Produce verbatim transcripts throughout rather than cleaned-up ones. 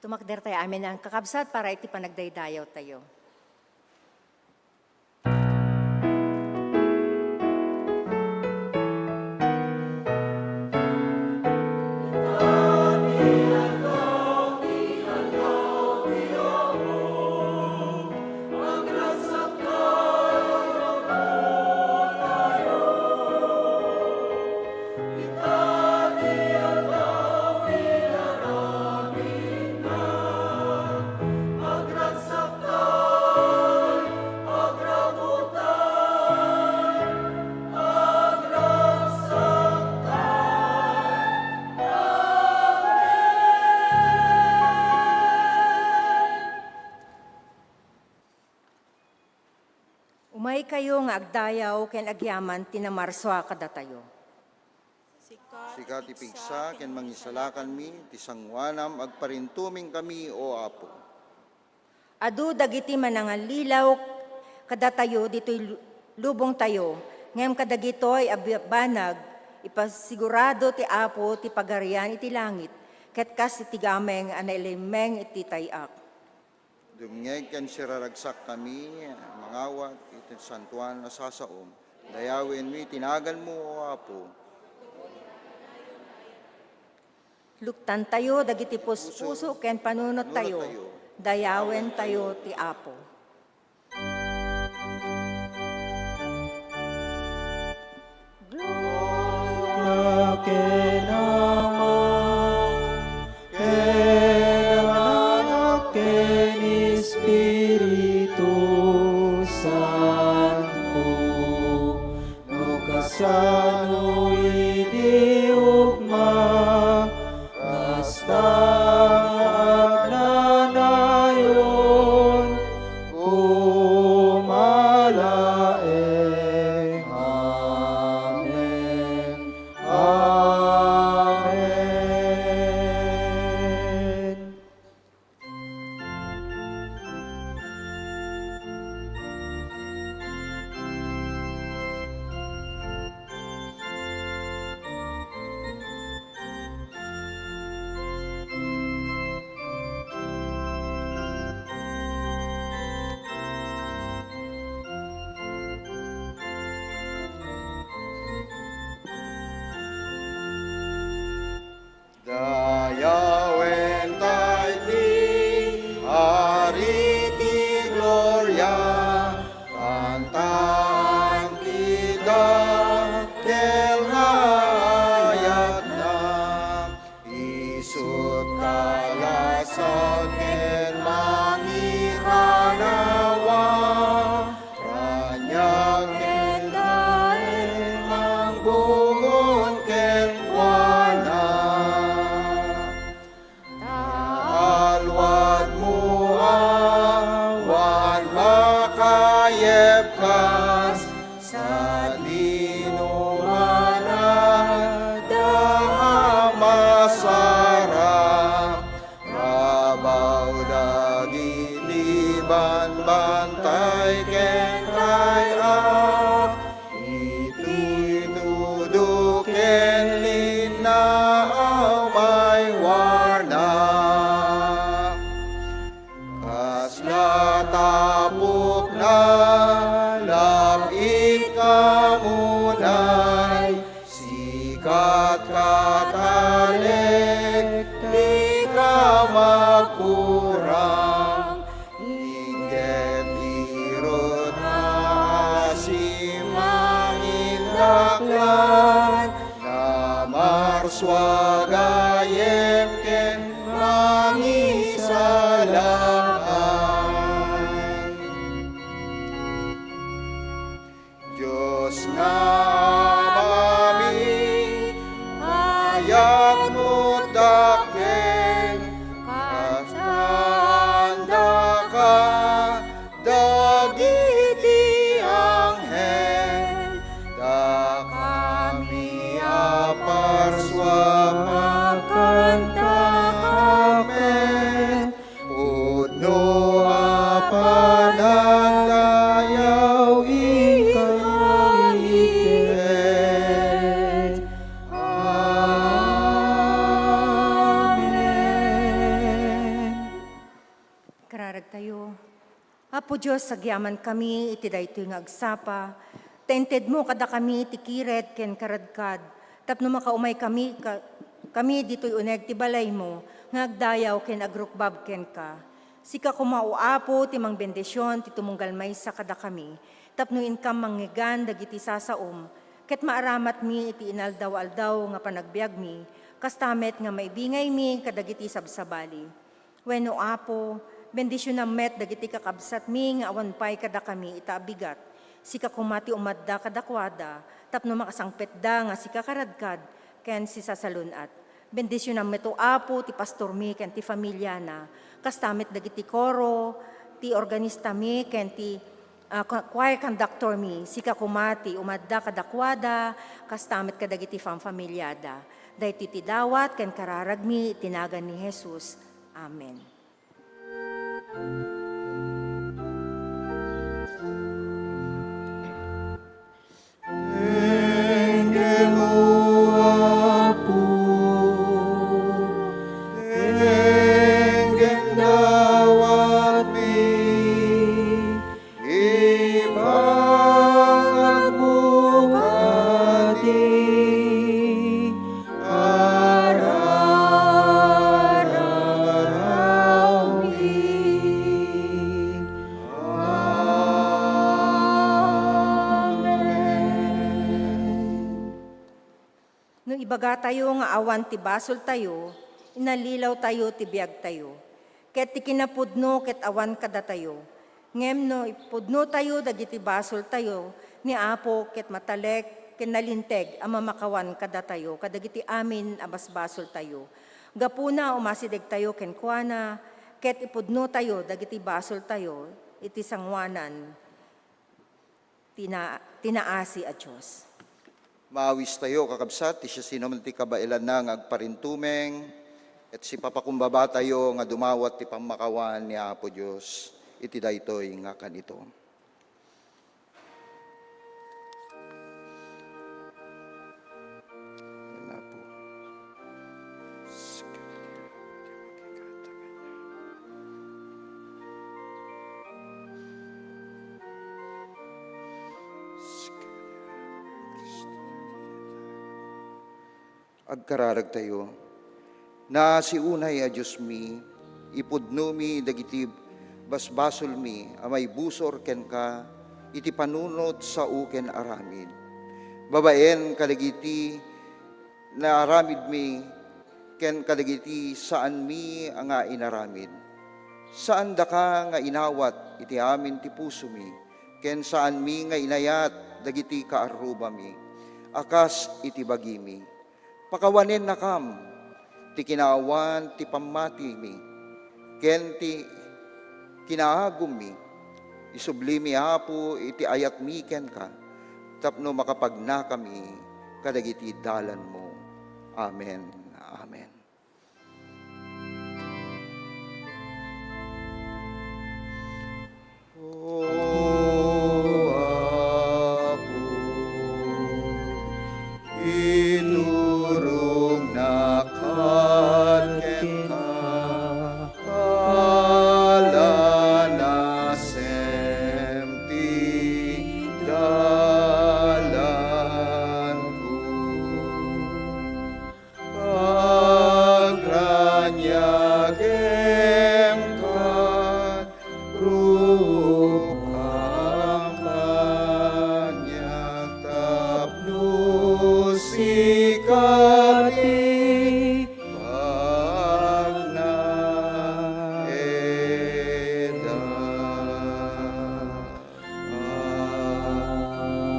Tumakder tayo amin ang kakabsat para iti panagdaydayaw tayo. Umaykayo nga agdayaw ken agyaman ti namarsua kadatayo. Sika ti pigsa ken mangisalakanmi, ti sangoanam agparintumingkami, O Apo. Adu dagiti manangallilaw kadatayo ditoy lu-, lubongtayo, ngem kadagitoy a bi-, banag, ipasigurado ti Apo ti Pagarian iti langit, ket kas iti gameng a nailimeng iti tay-ak. Dumngeg ken siraragsakkami, mangawat iti santuan a sasaom. Dayawenmi ti naganmo, O Apo. Luktantayo dagiti puspuso ken panunottayo. Dayawentayo ti Apo. Gloria ken Ama, ken Anak, ken Espiritu Santo. No kasano idi ugma, kasta agnanayon, koma laeng. Amen. Amen. Dayawen tayo ti Ari ti gloria, kantaan ti dakkel nga ayatna. Isu't kalasag ken mangikanawa, raniag ken dael mangbungon kenkuana. Ta alwadmo awan makayepkas, sadino man adda a masarap. Rabaw dagiti banbantay ken kay-ak, iti tudo ken linna a maywarna. Kasla tapokna, lab-it kamunay, sikat katalek, dika magkurang. Inggep irot nga asim nga indaklan, namarsua gayem ken mangisalakay. Dios nga Amami, ayatmo dakkel, kastaandaka dagiti anghel, dakami a parsua, makantaka met, pudno a panagdayaw ikaw ket. Amen. Kararagtayo. Apo Dios, agyamankami iti daytoy nga agsapa, ta intedmo kadakami ti kired ken karadkad, tapno makaumaykami ka-, kami ditoy uneg ti balaymo nga agdayaw ken agrukbab kenka. Sika koma, O Apo, ti mangbendision ti tumunggal maysa kadakami, tapno inkam mangngegan dagiti sasaom, ket maaramatmi iti inaldaw-aldaw nga panagbiagmi, kasta met nga maibingaymi kadagiti sabsabali. Wenno, Apo, bendisionam met dagiti kakabsatmi nga awan pay kadakami ita a bigat. Sika koma ti umadda kadakuada, tapno makasangpetda nga sika karadkad ken sisasalun-at. Bendisionam met, O Apo, ti pastormi ken ti familiana, kasta met dagiti koro, ti organistami ken ti ah, ko-, choir conductormi, sika koma ti umadda kadakuada, kasta met kadagiti famfamiliada. Daytoy ti dawat ken kararagmi iti nagan ni Jesus. Amen. Denggen, O Apo, denggen dawatmi, ibagakmo kadi, arararawmi. Amen. No ibagatayo nga awan ti basoltayo, inallilawtayo ti biagtayo, ket ti kinapudno ket awan kadatayo. Ngem no ipudnotayo dagiti basoltayo ni Apo ket matalek ken nalinteg a mamakawan kadatayo kadagiti amin a basbasoltayo. Gapuna, umasidegtayo kenkuana, ket ipudnotayo dagiti basoltayo iti sangoanan ti na-, ti naasi a Dios. Maawistayo, kakabsat, ti siasinoman ti kabaelanna nga agparintumeng, ket sipapakumbabatayo nga dumawat ti pammakawan ni Apo Dios iti daytoy nga kan-ito. Apo. Agkararagtayo. Naasi unay a Diosmi, ipudnomi dagiti basbasolmi a maibusor kenka iti panunot sao ken aramid. Babaen kadagiti naaramidmi ken kadagiti saanmi a nga inaramid. Saandaka nga inawat iti amin ti pusomi, ken saanmi nga inayat dagiti kaarrubami a kas iti bagimi. Pakawanennakam ti kinaawan ti pammatimi ken ti kinaagummi. Isublimi, Apo, iti ayatmi kenka tapno makapagnakami kadagiti dalanmo. Amen. Amen. O Apo, iturognak kenka, alanasem ti dalanko. Agraniagem ket rupam kaniak tapno sika ti pagnaedak.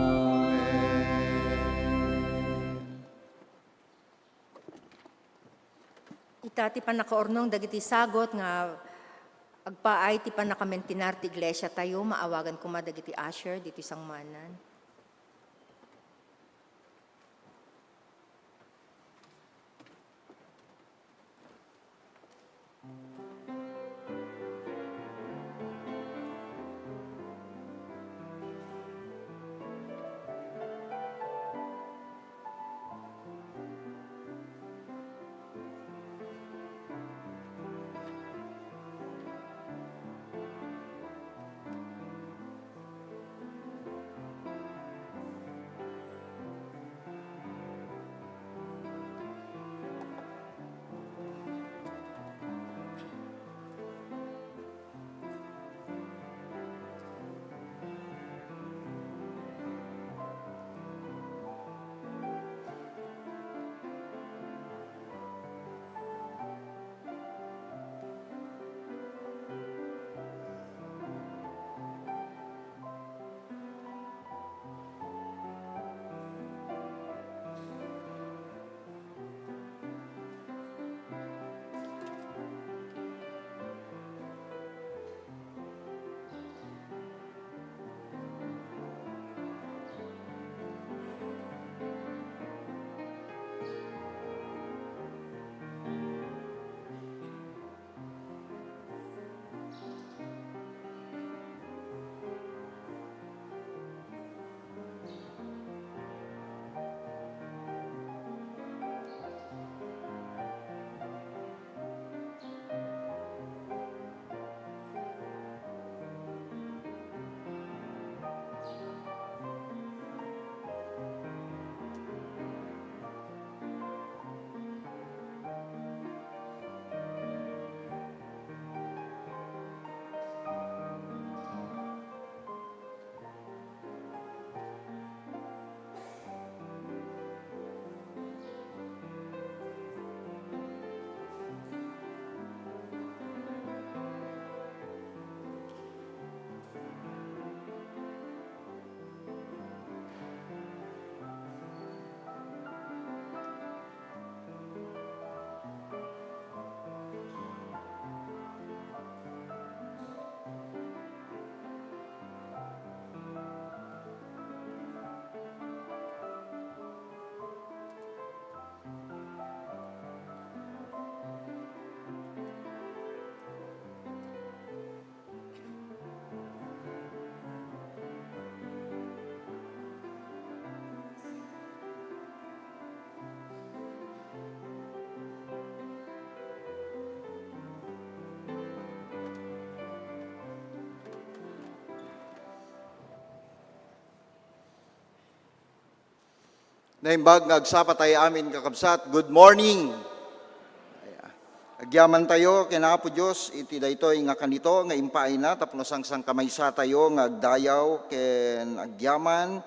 Amen. Ita ti pannakaurnong dagiti sagut nga agpaay ti pannakamentenar ti iglesiatayo. Maawagan koma dagiti usher ditoy sangoanan. Naimbag nga agsapa tayo amin, kakabsat. Good morning! Agyaman tayo ken Apo Dios iti daytoy nga kanito nga impaayna tapno sangsangkamaysa tayo nga agdayaw ken agyaman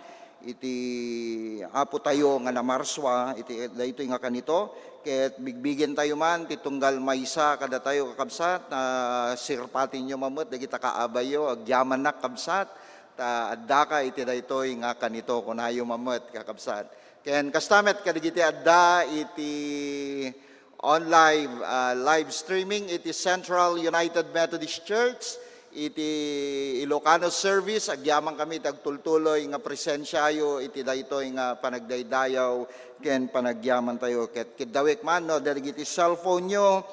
iti Apo tayo nga namarsua iti daytoy nga kanito. Ket bigbigen tayo man ti tunggal maysa kadatayo, kakabsat. Ah, sirpatenyo man met dagita kaabayo, agyamannak, kabsat, ta addaka iti daytoy nga kanito, kunayo man met, kakabsat. Ken kasta met kadagiti adda iti on live, ah, live streaming iti Central United Methodist Church iti Ilocano service, agyaman kami ti agtultuloy nga presensiayo iti daytoy nga panagdaydayaw ken panagyamantayo. Ket kiddawek man no dagiti cellphone-yo,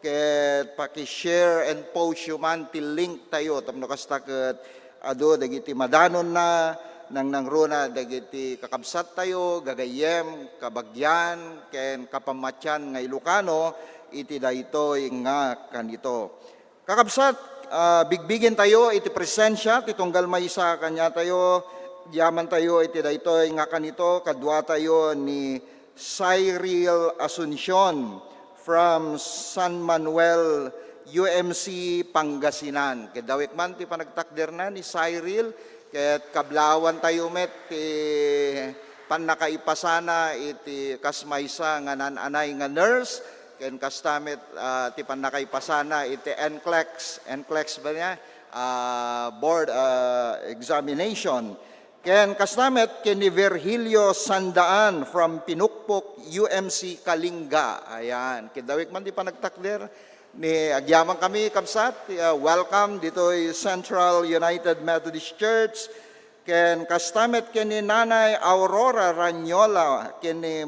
ket paki-share and post-yo man ti link tayo tapno kasta ket adu dagiti madanonna, nangnangruna dagiti kakabsattayo, gagayyem, kabagian, ken kapammatian nga Ilocano iti daytoy nga kanito. Kakabsat, ah, bigbigen tayo iti presensia ti tunggal maysa kaniatayo, agyamantayo iti daytoy nga kanito, kaduatayo ni Cyril Asuncion from San Manuel U M C, Pangasinan. Kiddawek man ti panagtakderna ni Cyril, ket kablawan tayo met ti pannakaipasana iti kas maysa nga naan-anay nga nurse, ken kasta met, ah, ti pannakaipasana iti NCLEX, NCLEX ba niya? Ah, board, ah, examination. Ken kasta met ken ni Virgilio Sandaan from Pinukpok, U M C, Kalinga. Ayan, kiddawek man ti panagtakder ni agyaman kami, kabsat. Ah, welcome ditoy Central United Methodist Church. Ken kasta met ken ni Nanay Aurora Ranyola, ken ni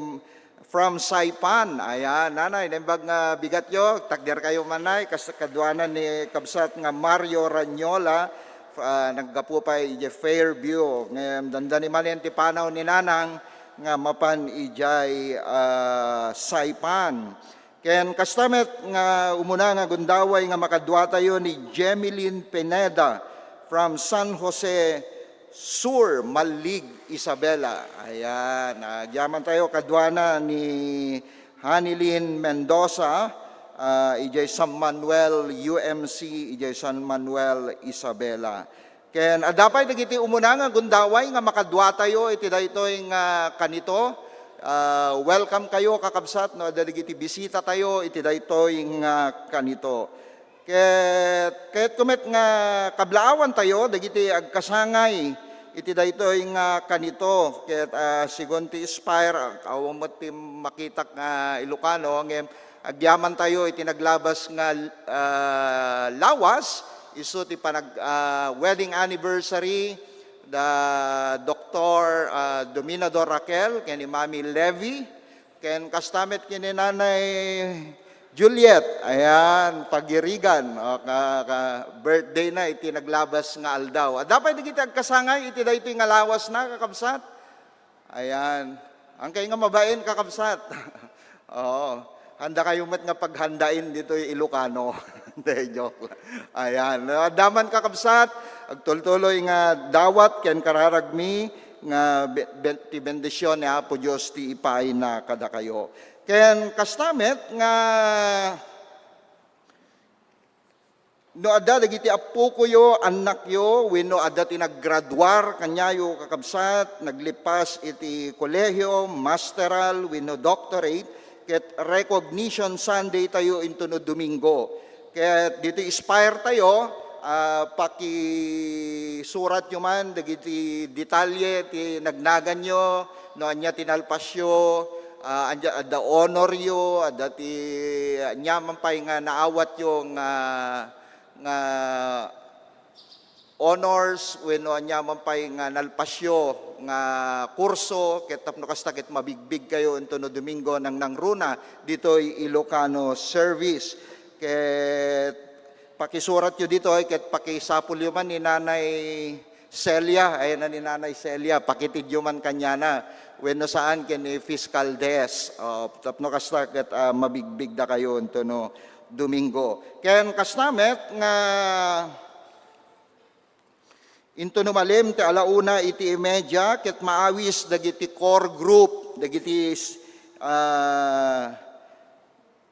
from Saipan. Ayan, Nanay, naimbag nga bigatyo, takder kayo man, Nay. Kas-, kaduanan ni kabsat nga Mario Ranyola, ah, naggapu pay idiay Fairview. Ngem dandani manen ti panaw ni Nanang nga mapan idiay, ah, Saipan. Ken kasta met nga umuna nga gundaway nga makaduatayo ni Jemeline Pineda from San Jose Sur, Mallig, Isabela. Ayan, agyamantayo kaduana ni Hanilyn Mendoza, ah, idiay San Manuel U M C, idiay San Manuel, Isabela. Ken adda pay dagiti umuna nga gundaway nga makaduatayo iti daytoy nga kanito. Ah, welcome kayo, kakabsat, no, adda dagiti bisitatayo iti daytoy nga kanito. Ket, ket kumet nga kablaawantayo dagiti agkasangay iti daytoy nga kanito. Ket, ah, sigun ti Spire, ah, awan met ti makitak nga Ilocano, ngem agyamantayo iti naglabas nga, ah, lawas, isu ti panag-, ah, wedding anniversary da Doktor, ah, Dominador Raquel ken ni Mami Levy, ken kasta met ken ni Nanay Juliet. Ayan, pagirigan, o, ka, ka birthday na iti naglabas nga aldaw. Adda pay dagiti agkasangay iti daytoy nga lawas na, kakabsat? Ayan. Angkay nga mabain, kakabsat. Oo. Handa kayo met nga paghandain ditoy Ilocano. Hindi, joke lang. Ayan. Adda man, kakabsat, agtultuloy nga dawat ken kararagmi nga be-, be-, ti bendision ni Apo Dios ti ipaayna kadakayo. Ken kasta met nga no adda dagiti appokoyo, annakyo, wenno adda ti naggraduar kaniayo, kakabsat, naglipas iti kolehio, masteral, wenno doctorate, ket recognition Sunday tayo intono Domingo. Ket ditoy Spire tayo, ah, pakisuratyo man dagiti detalye ti nagnaganyo, no ania ti nalpasyo, ah, ania, adda honoryo, adda ti ania man pay nga naawatyo nga, nga honors wenno ania man pay nga nalpasyo nga kurso, ket tapno kasta ket mabigbig kayo intono Domingo nangnangruna ditoy Ilocano service. Ket pakisuratyo ditoy ket pakisapulyo man ni Nanay Celia, ayan na ni Nanay Celia, pakitidyo man kaniana, wenno saan ken ni fiscal desk. O, tapno kasta ket, ah, mabigbig dakayo intono Domingo. Ken kasta met nga Intono malem ti alauna iti imedya, ket maawis dagiti core group, dagiti, ah,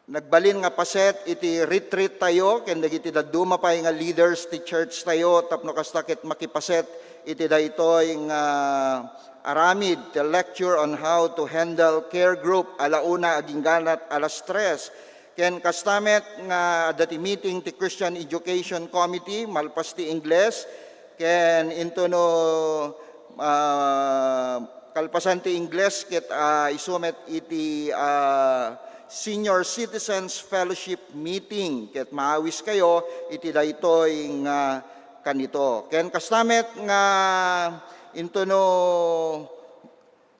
nagbalin nga paset iti retreat tayo, ken dagiti dadduma pay nga leaders ti church tayo, tapno kasta ket makipaset iti daytoy nga aramid, the lecture on how to handle care group, alauna agingganat alas tres. Ken kasta met nga adda ti meeting ti Christian Education Committee, malpas ti Ingles, ken intono, ah, kalpasan ti Ingles ket, ah, isu met iti, ah, Senior Citizens Fellowship Meeting ket maawiskayo iti daytoy nga kanito. Ken kasta met nga intono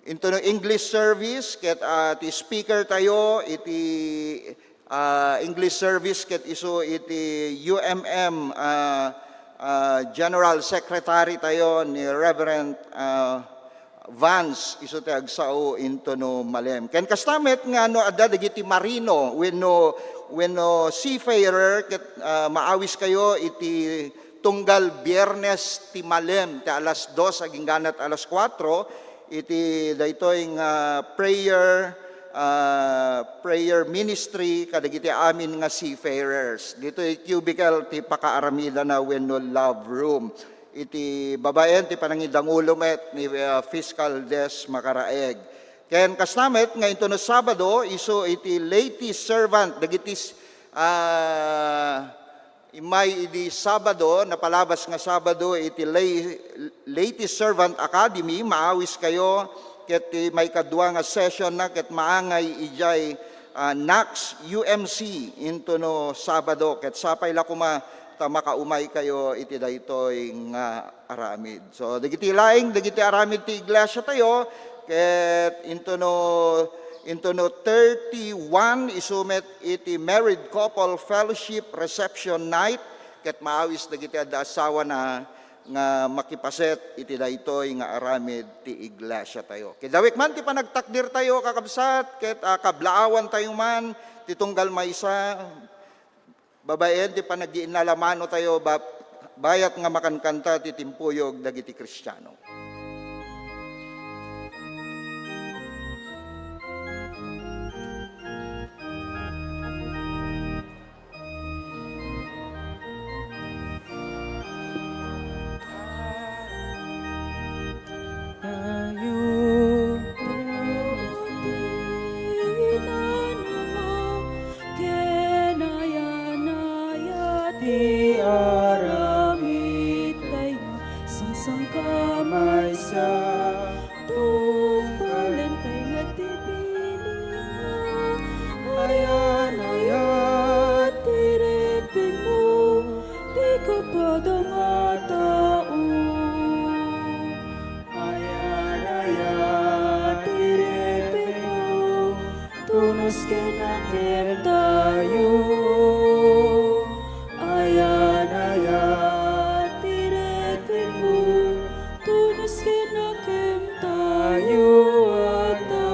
Intono English service ket, ah, ti speaker tayo iti, ah, English service ket isu iti U M M, ah, ah, General Secretary tayo ni Reverend, ah, Vance, isu ti agsao intono malem. Ken kasta met nga no adda dagiti marino wenno, wenno seafarer ket, ah, maawiskayo iti tunggal Biyernes ti malem ti alas dos agingganat alas kuatro, iti daytoy nga prayer, ah, prayer ministry kadagiti amin nga seafarers. Ditoy cubicle ti pakaaramidana wenno love room. Iti babaen ti panangidangulo met ni, ah, fiscal desk makaraeg. Ken kasta met nga intono Sabado, isu iti laity servant, dagiti s-, ah, Immay idi Sabado, napalabas nga Sabado iti Lay-, Laity Servant Academy, maawiskayo ket ti maikadua nga session na ket maangay idiay, ah, Knox U M C intono Sabado, ket sapay la koma ta makaumaykayo iti daytoy nga aramid. So, dagiti laeng, dagiti aramid ti iglesia tayo, ket intono, intono thirty-one, isu met iti married couple fellowship reception night, ket maawis dagiti adda asawana nga makipaset iti daytoy nga aramid ti iglesia tayo. Ket dawek man ti panagtakdir tayo, kakabsat, ket, ah, kablaawan tayo man ti tunggal maysa, babaen ti panag-iinnalamano tayo, ba-, bayat nga makankanta ti timpuyog dagiti Kristiano. Tayo, tayo, ti inanam ken ayanaya ti aramid tayo nga sangsangkamaysa. Tungpalen tayo nga ti bilinna, ayanaya ti ripengmo, ti kapadam a tao. Ayanaya ti ripengmo, tunos ken nakem tayo. Ayanaya ti ripengmo, tunos ken nakem tayo. Adda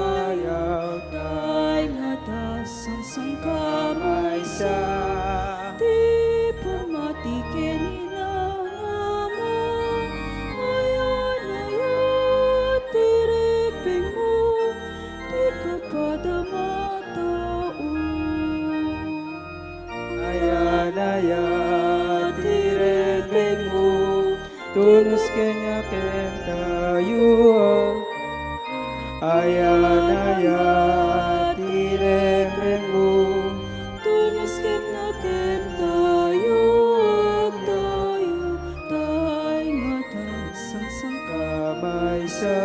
tayo nga ta sangsangkamaysa. Ti pammati ken inanam, ayanaya ti ripengmo, ti kapadam a tao. Ayanaya ti ripengmo, tunos ken nakem tayo. Ayanaya ti ripengmo, tunos ken nakem tayo. Adda tayo nga ta sangsangkamaysa.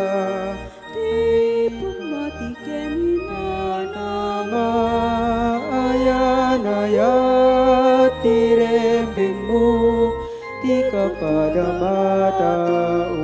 Ti pammati ken inanam, ayanaya ti ripengmo, ti kapadam a tao.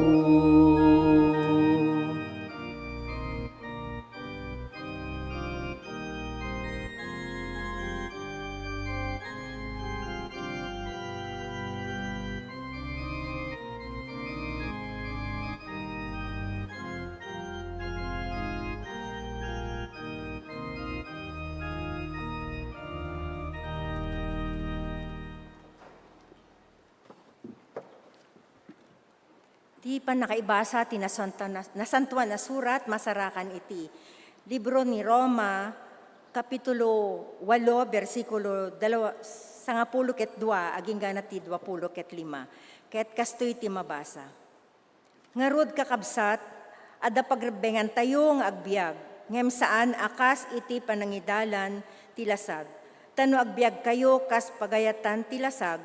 Ti pannakaibasa ti Nasanto-, Nasantoan a Surat masarakan iti libro ni Roma, Kapitulo walo, bersikulo dalawa, sangapulo ket dua, aginggana ti duapulo ket lima. Ket kastoy ti mabasa. Ngarud, kakabsat, adda pagrebbengantayo nga agbiag, ngem saan a kas iti panangidalan ti lasag. Ta no agbiagkayo kas pagayatan ti lasag,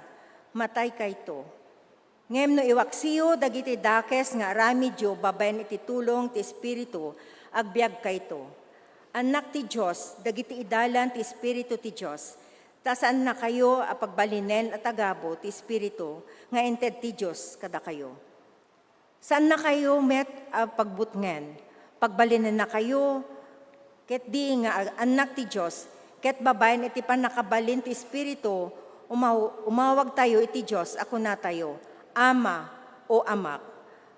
mataykayto. Ngem no iwaksiyo dagiti dakes nga aramidyo babaen iti tulong ti Espiritu, agbiagkayto. Annak ti Dios dagiti idalan ti Espiritu ti Dios, ta saannakayo a pagbalinen a tagabu ti Espiritu nga inted ti Dios kadakayo. Saannakayo met a pagbutngen. Pagbalinennakayo ketdi nga ag-, annak ti Dios, ket babaen iti pannakabalin ti Espiritu, umaw-, umawagtayo iti Dios a kunatayo, "Ama," o "Amak."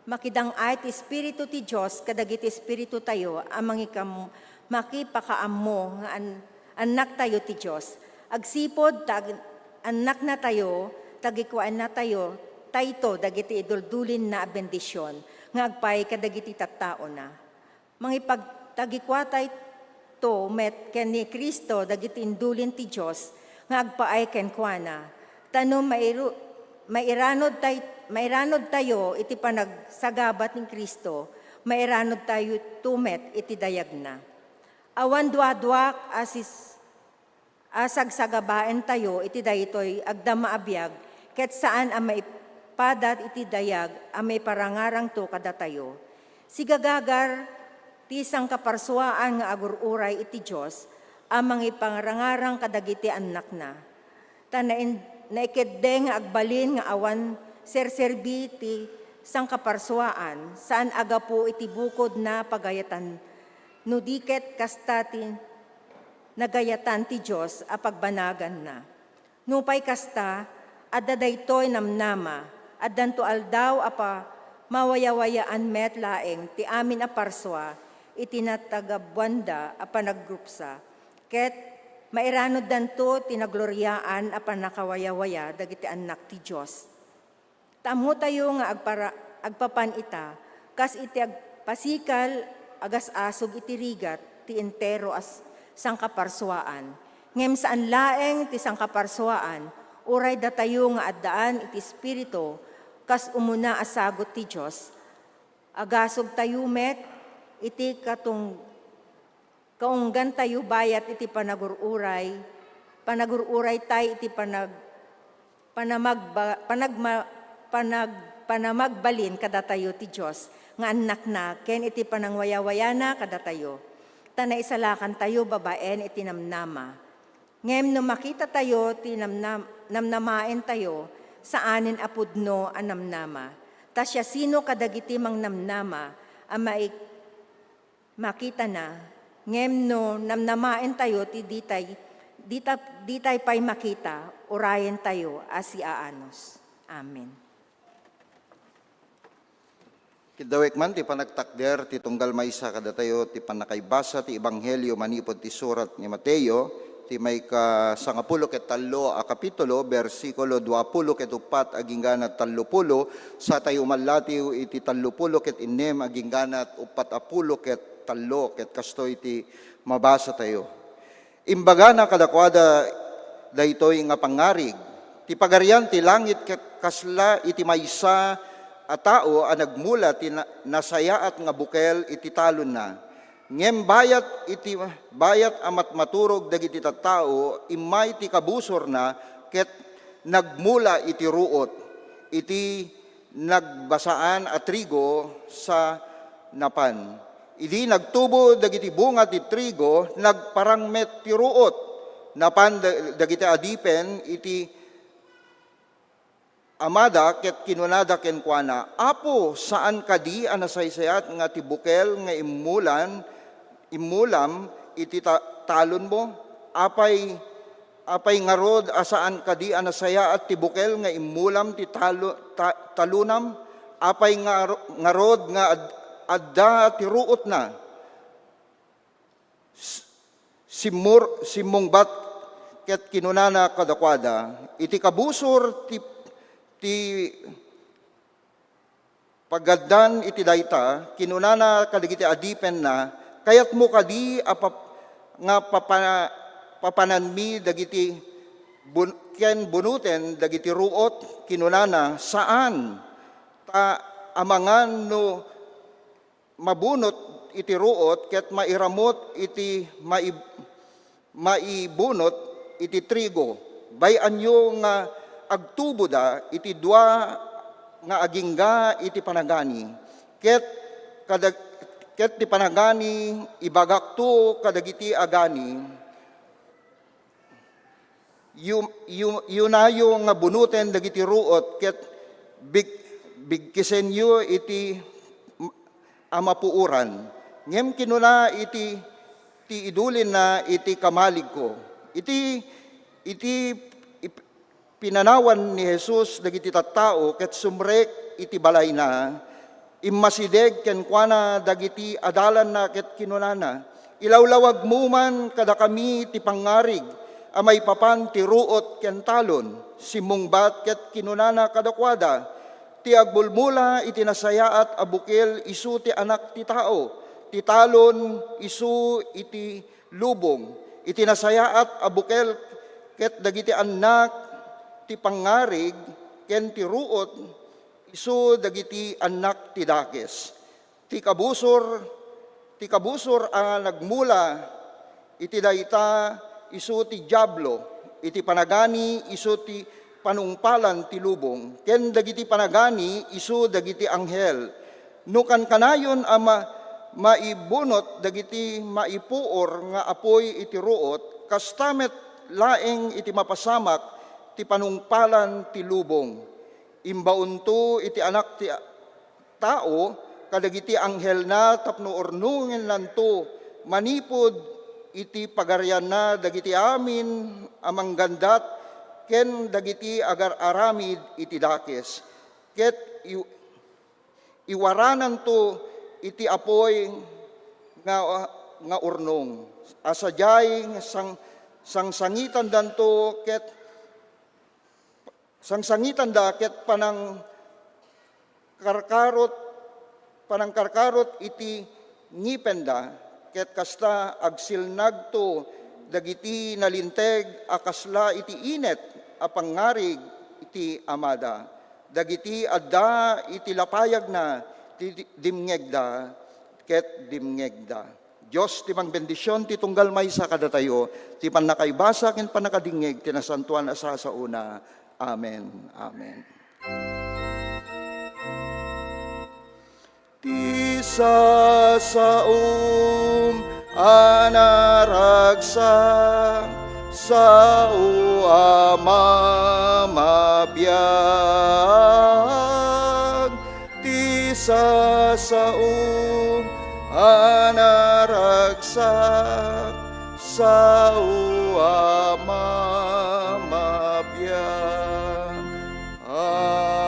Makidang-ay ti Espiritu ti Dios kadagiti espiritutayo a mangikam-, makipakaammo nga an-, annaktayo ti Dios. Agsipud ta ag-, annaknatayo, tagikuanatayo, tayto dagiti iduldulinna a bendision nga agpaay kadagiti tattaona. Mangipagtagikuatayto met ken ni Cristo dagiti indulin ti Dios nga agpaay kenkuana. Ta no mairu-, mairanod tay-, mairanodtayo iti panagsagabat ni Cristo, mairanodtayo to met iti dayagna. Awan duaduak a sis-, a sagsagabaentayo iti daytoy agdama a biag ket saan a maipadat iti dayag a maiparangarangto kadatayo. Sigagagar ti sangkaparsuaan nga agur-uray iti Dios a mangiparangarang kadagiti annakna. Ta nain-, naikeddeng nga agbalin nga awan serserbi ti sangkaparsuaan, saan a gapu iti bukodna pagayatan, no di ket kasta ti nagayatan ti Dios a pagbanaganna. Nupay kasta, adda daytoy namnama, addanto aldaw a pa-, mawayawayaan met laeng ti amin a parsua iti natagabuanda a panagrupsa, ket mairanoddanto ti nagloriaan a pannakawayawaya dagiti annak ti Dios. Ta ammotayo nga agpara-, agpapan ita, kas iti agpasikal, agas-asog iti rigat ti entero a s-, sangkaparsuaan. Ngem saan laeng ti sangkaparsuaan, uray datayo nga addaan iti Espiritu, kas umuna a sagut ti Dios, agasogtayo met iti katung-, kaunggantayo bayat iti panagur-uray, panagur-uray tay iti panag-, panamagba-, panagma-, panag-, panamagbalin kadatayo ti Dios nga annakna ken iti panangwayawayana kadatayo. Ta naisalakantayo babaen iti namnama. Ngem no makitatayo ti namnam-, namnamaentayo, saanen a pudno a namnama. Ta siasino kadagiti mangnamnama a maik-, makitana, ngem no namnamaentayo ti ditay, dita-, ditay pay makita, urayentayo a siaanus. Amen. Kiddawek man ti panagtakder ti tunggal maysa kadatayo ti pannakaibasa ti Ebanghelio manipud ti surat ni Mateo, ti maika sangapulo ket tallo a kapitulo, bersikulo duapulo ket uppat aginggana tallopulo, sa tayo umallatiw iti tallopulo ket innem aginggana uppat a pulo ket tallo, ket kastoy ti mabasa tayo. Imbagana kadakuada daytoy nga pangngarig, "Ti Pagarian ti langit ket kasla iti maysa a tao a nagmula ti na-, nasayaat nga bukel iti talonna." Ngem bayat iti, bayat a matmaturog dagiti tattao, immay ti kabusorna ket nagmula iti ruot, iti nagbasaan a trigo sa napan. Idi nagtubo dagiti bunga ti trigo, nagparang met ti ruot. Napan da-, dagiti adipen iti amada ket kinunada kenkuana, "Apo, saan kadi a nasaysayaat nga ti bukel nga immulan, immulam iti ta-, talonmo? Apay, apay ngarud a saan kadi a nasayaat ti bukel nga immulam ti talo-, ta-, talonam? Apay ngar-, ngarud nga ad-, adda ti ruotna?" S-, simmur-, simmungbat ket kinunana kadakuada, "Iti kabusor ti, ti, Paggaddan iti dayta, kinunana kadagiti adipenna, "Kayatmo kadi a pap-, nga papa-, papananmi dagiti bun-, ken bunoten dagiti ruot?" Kinunana, "Saan! Ta amangan no mabunot iti ruot ket mairamut iti mai-, maibunot iti trigo. Bay-anyo nga agtuboda iti dua nga agingga iti panagani, ket kadag-, ket ti panagani ibagakto kadagiti agani, yu-, yu-, yunayo nga bunoten dagiti ruot ket big-, bigkisenyo iti a mapuoran." Ngem kinuna iti, "Ti idulinna iti kamaligko." Iti, iti ip-, pinanawan ni Jesus dagiti tattao ket sumrek iti balayna, immasideg kenkuana dagiti adalanna ket kinunana, "Ilawlawagmo man kadakami ti pangngarig a maipapan ti ruot ken talon." Simmungbat ket kinunana kadakuada, "Ti agmulmula iti nasayaat a bukel isu ti Anak ti Tao, ti talon isu iti lubong, iti nasayaat a bukel ket dagiti annak ti pangngarig, ken ti ruot isu dagiti annak ti dakes. Ti kabusor, ti kabusor a nagmula iti dayta isu ti Diablo, iti panagani isu ti panungpalan ti lubong, ken dagiti panagani isu dagiti anghel. No kankanayon a ma-, maibunot dagiti maipuor nga apuy iti ruot, kasta met laeng iti mapasamak ti panungpalan ti lubong. Imbaonto iti Anak ti Tao kadagiti anghelna tapno urnongennanto manipud iti pagarianna dagiti amin a manggandat ken dagiti agar-aramid iti dakes, ket iw-, iwarananto iti apuy nga, nga urnong a sadiay nga sang-, sangsangitandanto ket sangsangitanda ket panangkarkarot, panangkarkarot iti ngipenda, ket kasta agsilnagto dagiti nalinteg a kasla iti inet a pangngarig iti Amada. Dagiti adda iti lapayagna ti dimngegda ket dimngegda. Dios ti mangbendision ti tunggal maysa kadatayo, ti pannakaibasa ken pannakadingngeg ti nasantoan a sasaona. Amen. Amen. Ti sasaom a naragsak, sao a mamabiag. Ti sasaom a naragsak, sao a mamabiag. Amen.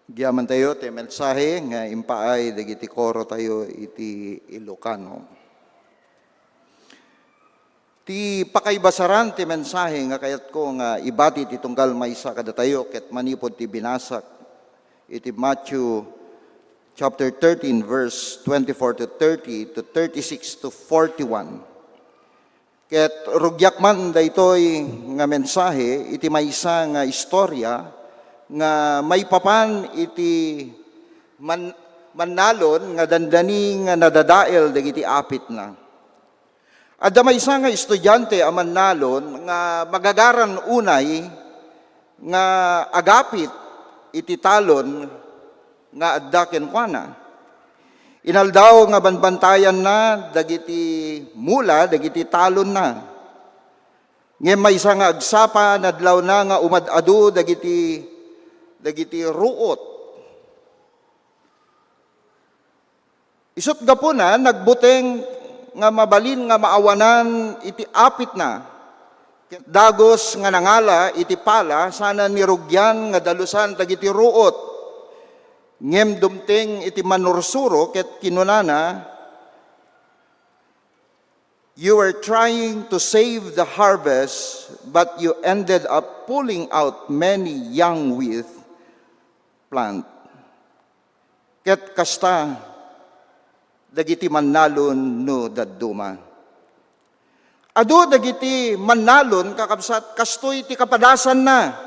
Agyamantayo ti mensahe nga impaay dagiti koro tayo iti Ilocano. Ti pakaibasaran ti mensahe nga kayatko nga ibati ti tunggal maysa kadatayo ket manipud ti binasak iti Matthew chapter thirteen, verse twenty-four to thirty, to thirty-six to forty-one. Ket rugiak man daytoy nga mensahe iti maysa nga istorya nga maipapan iti man-, mannalon nga dandani nga nadadael dagiti apitna. Adda maysa nga estudiante a mannalon nga magagaran unay nga agapit iti talon nga adda kenkuana. Inaldaw nga banbantayanna dagiti mula dagiti talonna. Ngem maysa nga agsapa, nadlawna nga umad-adu dagiti, dagiti ruot. Isut' gapuna, nagbuteng nga mabalin nga maawanan iti apitna. Ket dagus nga nangala iti pala sana ni rugian nga dalusan dagiti ruot. Ngem dumteng iti manursuro ket kinunana, "You were trying to save the harvest, but you ended up pulling out many young weeds plant." Ket kasta dagiti mannalon no dadduma. Adu dagiti mannalon, kakabsat, kastoy ti kapadasanna.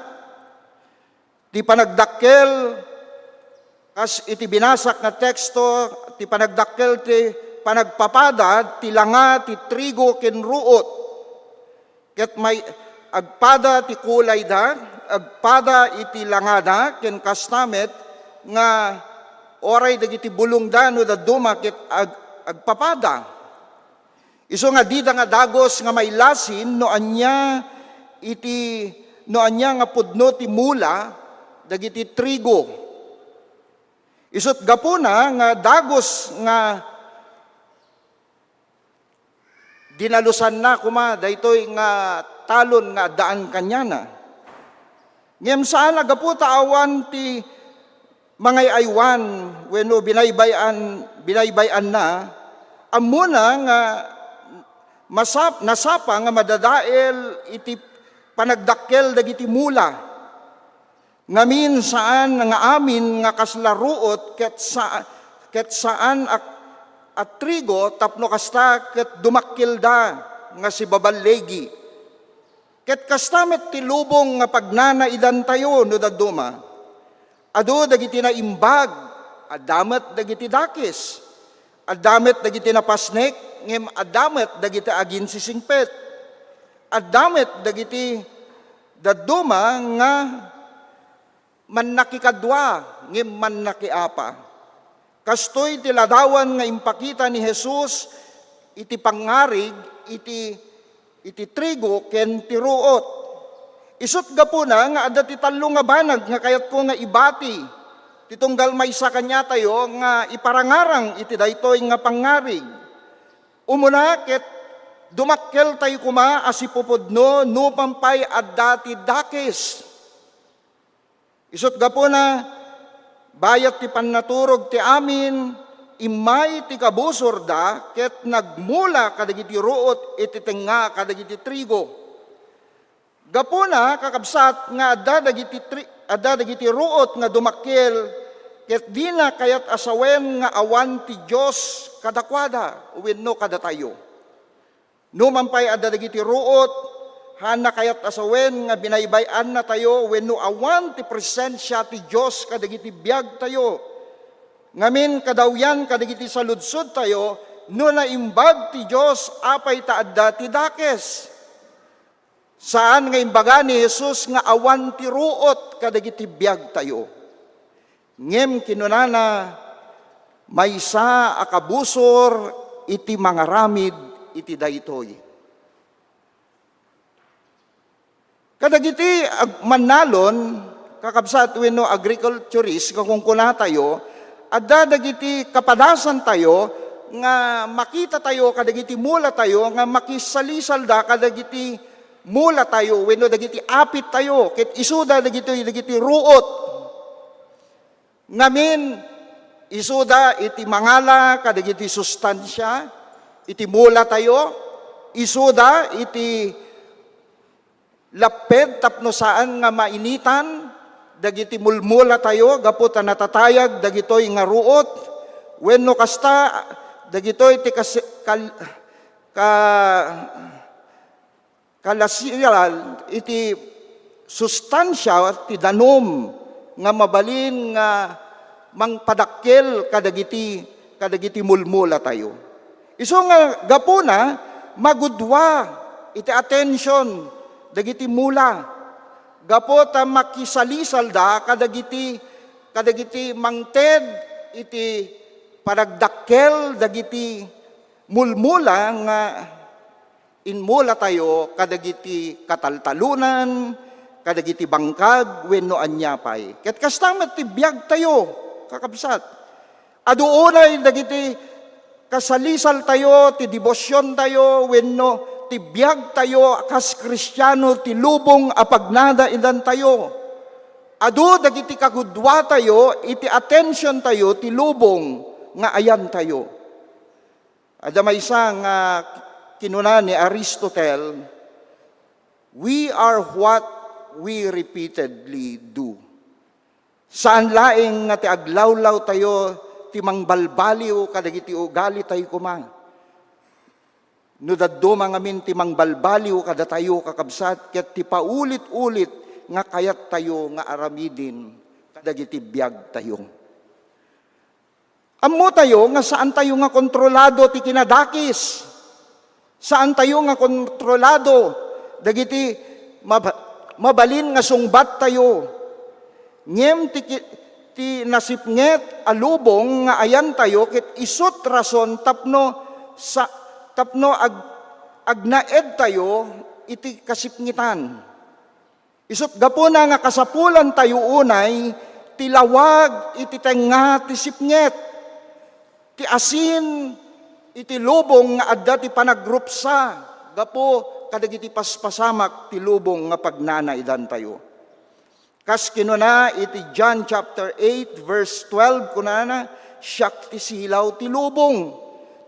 Ti panagdakkel, kas iti binasak nga teksto, ti panagdakkel ti panagpapada ti langa ti trigo ken ruot. Ket may agpada ti kulayda, agpada iti langada, ken kasta met nga uray dagiti bulongda no dadduma ket ag-, agpapada. Isu nga dida nga dagus nga mailasin no ania iti, no ania nga pudno ti mula dagiti trigo. Isut' gapuna nga dagus nga dinalusanna koma daytoy nga talon nga addaan kaniana. Ngem saan a gapu ta awan ti mangay-aywan wenno binaybay-an, binaybay-anna, ammona nga masap-, nasapa nga madadael iti panagdakkel dagiti mula. Ngamin, saan nga amin nga kasla ruot ket sa-, ket saan a, a trigo tapno kasta ket dumakkelda nga sibaballegi. Ket kasta met ti lubong nga pagnanaidantayo no dadduma. Adu dagiti naimbag, adda met dagiti dakes. Adda met dagiti napasnek, ngem adda met dagiti aginsisingpet. Adda met dagiti dadduma nga mannakikadua, ngem mannakiapa. Kastoy ti ladawan nga impakita ni Jesus iti pangngarig iti, iti trigo ken ti ruot. Isut' gapuna nga adda ti tallo nga banag nga kayatko nga ibati ti tunggal maysa kaniatayo nga iparangarang iti daytoy nga pangngarig. Umuna ket dumakkeltayo koma a sipupudno nupay adda ti dakes. Isut' gapuna, bayat ti pannaturog ti amin, immay ti kabusorda ket nagmula kadagiti ruot iti tengnga kadagiti trigo. Gapuna, kakabsat, nga adda dagiti tri-, adda dagiti ruot nga dumakkel, ket dina kayat a sawen nga awan ti Dios kadakuada wenno kadatayo. Nupay adda dagiti ruot, haanna kayat a sawen nga binaybay-annatayo wenno awan ti presensia ti Dios kadagiti biagtayo. Ngamin, kadawyan kadagiti saludsodtayo no naimbag ti Dios apay ta adda ti dakes. Saan nga imbaga ni Jesus nga awan ti ruot kadagiti biagtayo. Ngem kinunana, maysa a kabusor iti mangaramid iti daytoy. Kadagiti ag-, mannalon, kakabsat wenno agriculturist nga kunkunatayo, adda dagiti kapadasantayo nga makitatayo kadagiti mulatayo nga makisalisalda kadagiti mulatayo wenno dagiti apittayo, ket isuda dagitoy dagiti ruot. Ngamin, isuda iti mangala kadagiti sustansia iti mulatayo, isuda iti lapped tapno saan nga mainitan dagiti mulmulatayo gapu ta natatayag dagitoy nga ruot, wenno kasta, dagitoy ti kas-, kal-, ka-, kalasial iti sustansia ti danum nga mabalin nga mangpadakkel kadagiti, kadagiti mulmulatayo. Isu nga gapuna, magudua iti attention dagiti mula. Gapu ta makisalisalda kadagiti, kadagiti mangted iti panagdakkel dagiti mulmula nga inmulatayo kadagiti kataltalonan, kadagiti bangkag, wenno ania pay. Ket kasta met ti biagtayo, kakabsat. Adu unay dagiti kasalisaltayo, ti debosiontayo, wenno ti biagtayo a kas Kristiano, ti lubong a pagnanaidantayo. Adu dagiti kaguduatayo iti atensiontayo ti lubong nga ayantayo. Adda maysa nga kinuna ni Aristotle, "We are what we repeatedly do." Saan laeng nga ti aglawlawtayo ti mangbalbaliw kadagiti ugalitayo koma. No dadduma ngamin ti mangbalbaliw kadatayo, kakabsat, ket ti paulit-ulit nga kayattayo nga aramiden kadagiti biagtayo. Ammotayo nga saantayo nga kontrolado ti kinadakes. Saantayo nga kontrolado dagiti mab-, mabalin nga sungbattayo. Ngem ti ki-, ti nasipnget a lubong nga ayantayo ket isut rason tapno sa-, tapno ag-, agnaedtayo iti kasipngetan. Isut gapuna nga kasapulantayo unay ti lawag iti tengnga ti sipnget, ti asin iti lubong nga adda ti panagrupsa gapu kadagiti paspasamak ti lubong nga pagnanaidantayo. Kas kinuna iti John chapter eight, verse twelve, kunana, "Siak ti silaw ti lubong.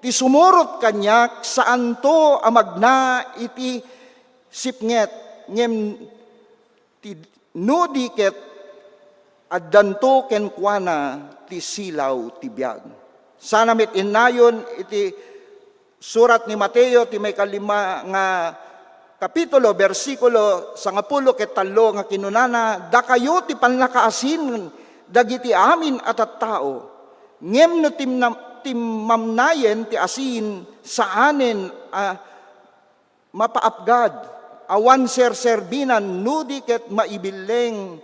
Ti sumurot kaniak, saanto a magna iti sipnget, ngem ti, no di ket addanto kenkuana ti silaw ti biag." Sana met innayon iti surat ni Mateo, ti maikalima nga kapitulo, bersikulo sangapulo ket tallo nga kinunana, "Dakayo ti pannakaasin dagiti amin a tattao. Ngem no timnam-, timmamnayen ti asin, saanen a mapaapgad, awan serserbinan, no di ket maibilleng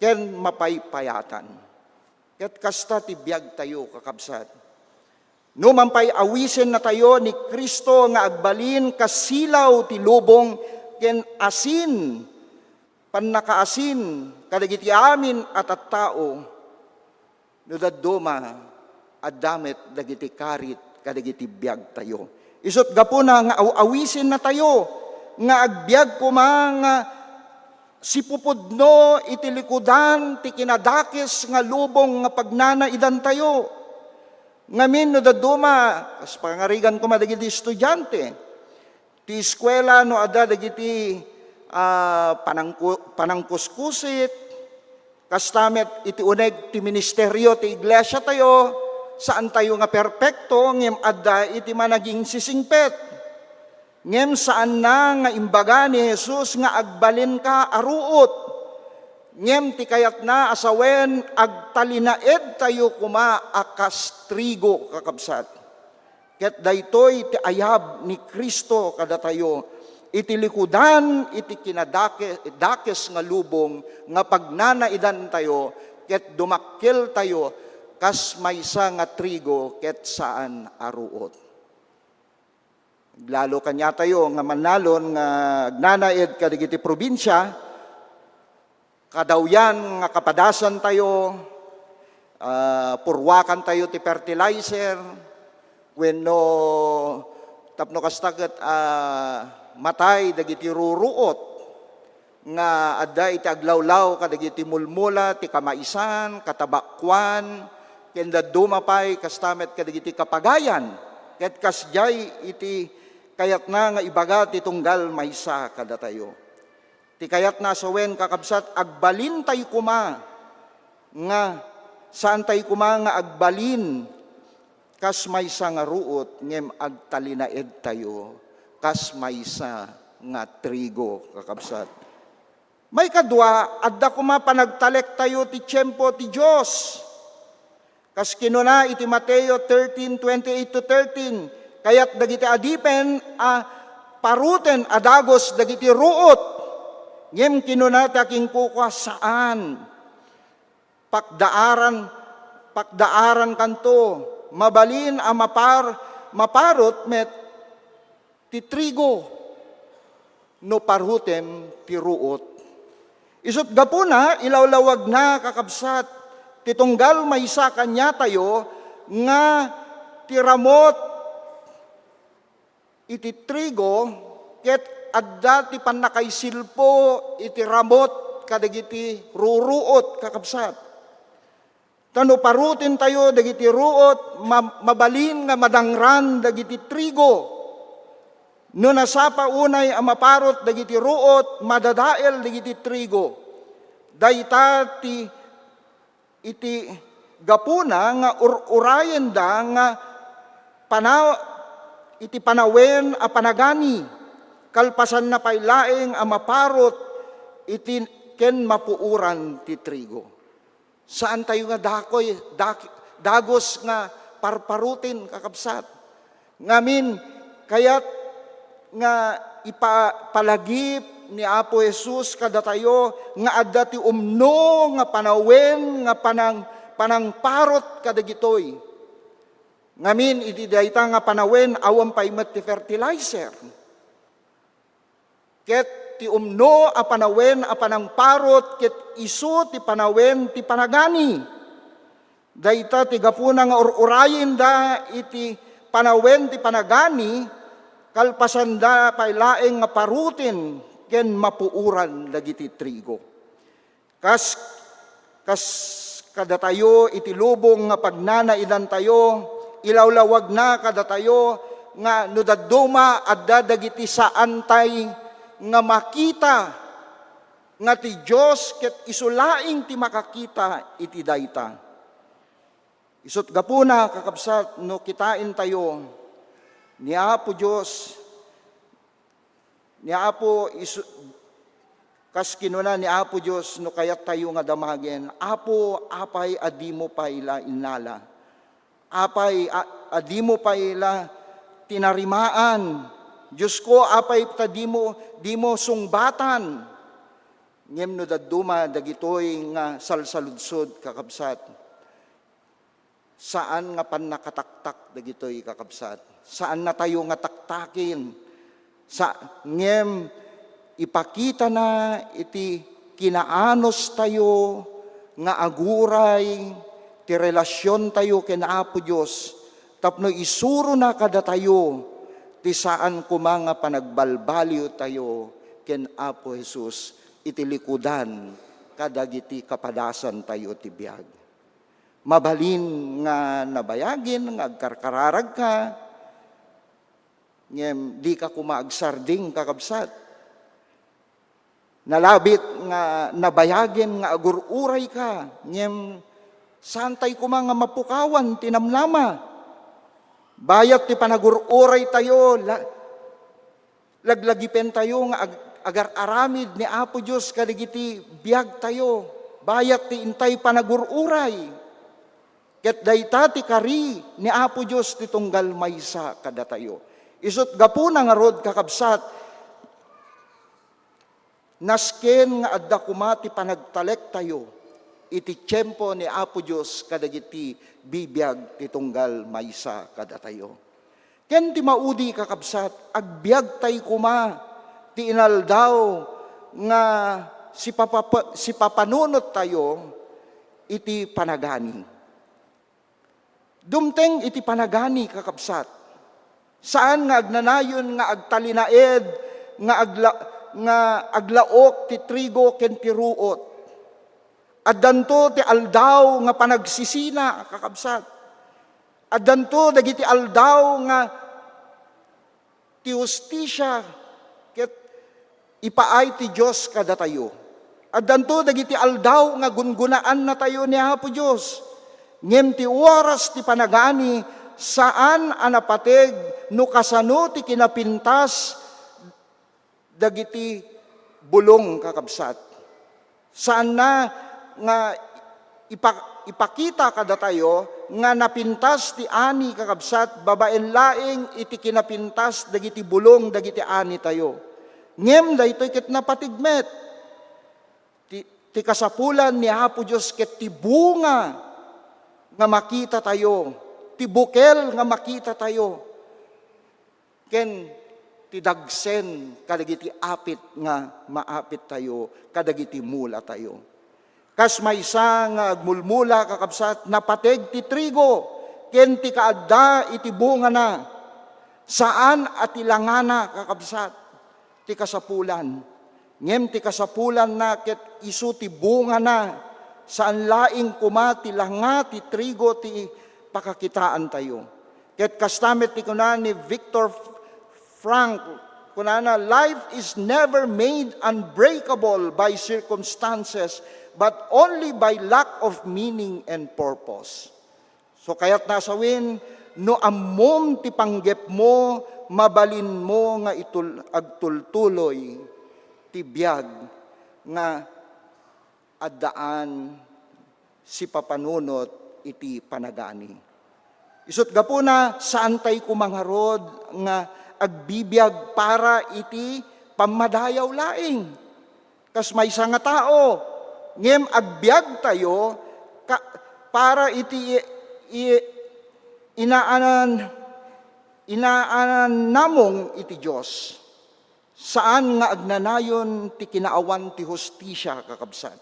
ken mapaypayatan." Ket kasta ti biagtayo, kakabsat. No mampay-awisennatayo ni Cristo nga agbalin kas silaw ti lubong ken asin, pannakaasin kadagiti amin a tattao, no dadduma, adda met dagiti karit kadagiti biagtayo. Isut gapuna nga aw-awisennatayo nga agbiag koma nga sipupudno iti likudan ti kinadakes nga lubong nga pagnanaidantayo. Ngamin no dadduma, kas pangarigan koma dagiti estudiante, ti eskuela no adda dagiti, ah, panangku-, panangkuskusit, kasta met iti uneg ti ministerio ti iglesiatayo, saantayo nga perpekto, ngem adda iti managingsisingpet. Ngem saanna nga imbaga ni Jesus nga agbalinka a ruot. Ngem ti kayatna a sawen, agtalinaedtayo koma a kas trigo, kakabsat. Ket daytoy ti ayab ni Cristo kadatayo, iti likudan iti kinadake-, dakes nga lubong nga pagnanaidantayo, ket dumakkeltayo kas maysa nga trigo ket saan a ruot. Lalo kaniatayo nga mannalon nga agnanaed kadagiti probinsia, kadawyan nga kapadasantayo, ah, purwakantayo ti fertilizer, wenno tapno kasta ket, ah, matay dagiti ruruot. nga adda iti aglawlaw kadagiti mulmula ti kamaisan, katabakuan, ken dadduma pay kasta met kadagiti kapagayan. Ket kasdiay iti kayatna nga ibaga ti tunggal maysa kadatayo. Ti kayatna a sawen, kakabsat, agbalintay koma nga saantay koma nga agbalin kas maysa nga ruot, ngem agtalinaedtayo kas maysa nga trigo, kakabsat. Maikadua, adda koma panagtalektayo ti tiempo ti Dios. Kas kinuna iti Mateo thirteen twenty-eight to thirteen, kayat dagiti adipen a paruten a dagus dagiti ruot. Ngem kinuna ti akinkukua, saan. Pakdaaran, pakdaaran kanto. Mabalin a mapar-, maparut met ti trigo no parutem ti ruot. Isut' gapuna, ilawlawagna, kakabsat, ti tunggal maysa kaniatayo nga ti ramut iti trigo ket adda ti pannakaisilpo iti ramut kadagiti ruruot, kakabsat. Ta no parutentayo dagiti ruot, ma-, mabalin nga madangran dagiti trigo. No nasapa unay a maparut dagiti ruot, madadael dagiti trigo. Dayta ti iti gapuna nga ur-urayenda nga pana-, iti panawen a panagani, kalpasanna pay laeng a maparut iti ken mapuoran ti trigo. Saantayo nga dakoy, dak-, dagus nga parparuten, kakabsat. Ngamin, kayat nga ipa-, palagip ni Apo Jesus kadatayo nga adda ti umno nga panawen nga panang-, panangparut kadagitoy. Ngamin, iti dayta nga panawen, awan pay met ti fertilizer. Ket ti umno a panawen a panangparut ket isu ti panawen ti panagani. Dayta ti gapuna nga ur-urayenda iti panawen ti panagani, kalpasanda pay laeng nga paruten ken mapuoran dagiti trigo. Kas, kas kadatayo iti lubong nga pagnanaidantayo, ilawlawagna kadatayo nga no dadduma adda dagiti saantay nga makita nga ti Dios ket isu laeng ti makakita iti dayta. Isut' gapuna, kakabsat, no kitaentayo ni Apo Dios, ni Apo isu-, kas kinuna ni Apo Dios, no kayattayo nga damagen, "Apo, apay a dimo pay la innala? Apay a, a dimo pay la tinarimaan? Diosko, apay ta dimo, dimo sungbatan?" Ngem no dadduma dagitoy nga salsaludsod, kakabsat, saan nga pannakataktak dagitoy, kakabsat. Saannatayo nga taktaken. Sa-, ngem ipakitana iti kinaanustayo nga aguray ti relasiontayo ken Apo Dios tapno isurona kadatayo ti saan koma nga panagbalbaliwtayo ken Apo Jesus iti likudan kadagiti kapadasantayo ti biag. Mabalin nga nabayagen nga agkarkararagka, ngem dika koma agsarding, kakabsat. Nalabit nga nabayagen nga agur-urayka, ngem saantay koma nga mapukawan ti namnama. Bayat ti panagur-uraytayo, la-, laglagipentayo nga ag-, agar-aramid ni Apo Dios kadagiti biagtayo. Bayat ti intay panagur-uray. Ket dayta ti kari ni Apo Dios ti tunggal maysa kadatayo. Isut' gapuna ngarud, kakabsat, nasken nga adda koma ti panagtalektayo iti tiempo ni Apo Dios kadagiti bibiag ti tunggal maysa kadatayo. Ken ti maudi, kakabsat, agbiagtay koma ti inaldaw nga sipapapa-, sipapanunottayo iti panagani. Dumteng iti panagani, kakabsat. Saan nga agnanayon nga agtalinaed, nga agla-, nga aglaok ti trigo ken ti ruot. Addanto ti aldaw nga panagsisina, kakabsat. Addanto dagiti aldaw nga ti hustisia ket ipaay ti Dios kadatayo. Addanto dagiti aldaw nga gungunaannatayo ni Apo Dios. Ngem ti oras ti panagani, saan a napateg no kasano ti kinapintas dagiti bulong, kakabsat. Saanna nga ipa-, ipakita kadatayo nga napintas ti ani, kakabsat, babaen laeng iti kinapintas dagiti bulong dagiti anitayo. Ngem daytoy ket napateg met. Ti, ti kasapulan ni Apo Dios ket ti bunga nga makitatayo, ti bukel nga makitatayo, ken ti dagsen kadagiti apit nga maapittayo kadagiti mulatayo. Kas maysa nga agmulmula, kakabsat, napateg ti trigo ken ti kaadda iti bungana. Saan a ti langana, kakabsat, ti kasapulan. Ngem ti kasapulanna ket isu ti bungana, saan laeng koma ti langa ti trigo ti pakakitaantayo. Ket kasta met ti kuna ni Viktor Frankl, kunana, "Life is never made unbreakable by circumstances, but only by lack of meaning and purpose." So, kayatna a sawen, no ammom ti panggepmo, mabalinmo nga itul-, agtultuloy ti biag nga addaan sipapanunot iti panagani. Isut' gapuna, saantay koma ngarud nga agbibiag para iti pammadayaw laeng. Kas maysa nga tao, ngem agbiagtayo ka-, para iti i-, i-, inaanan-, inaananamong iti Dios. Saan nga agnanayon ti kinaawan ti hustisia, kakabsat.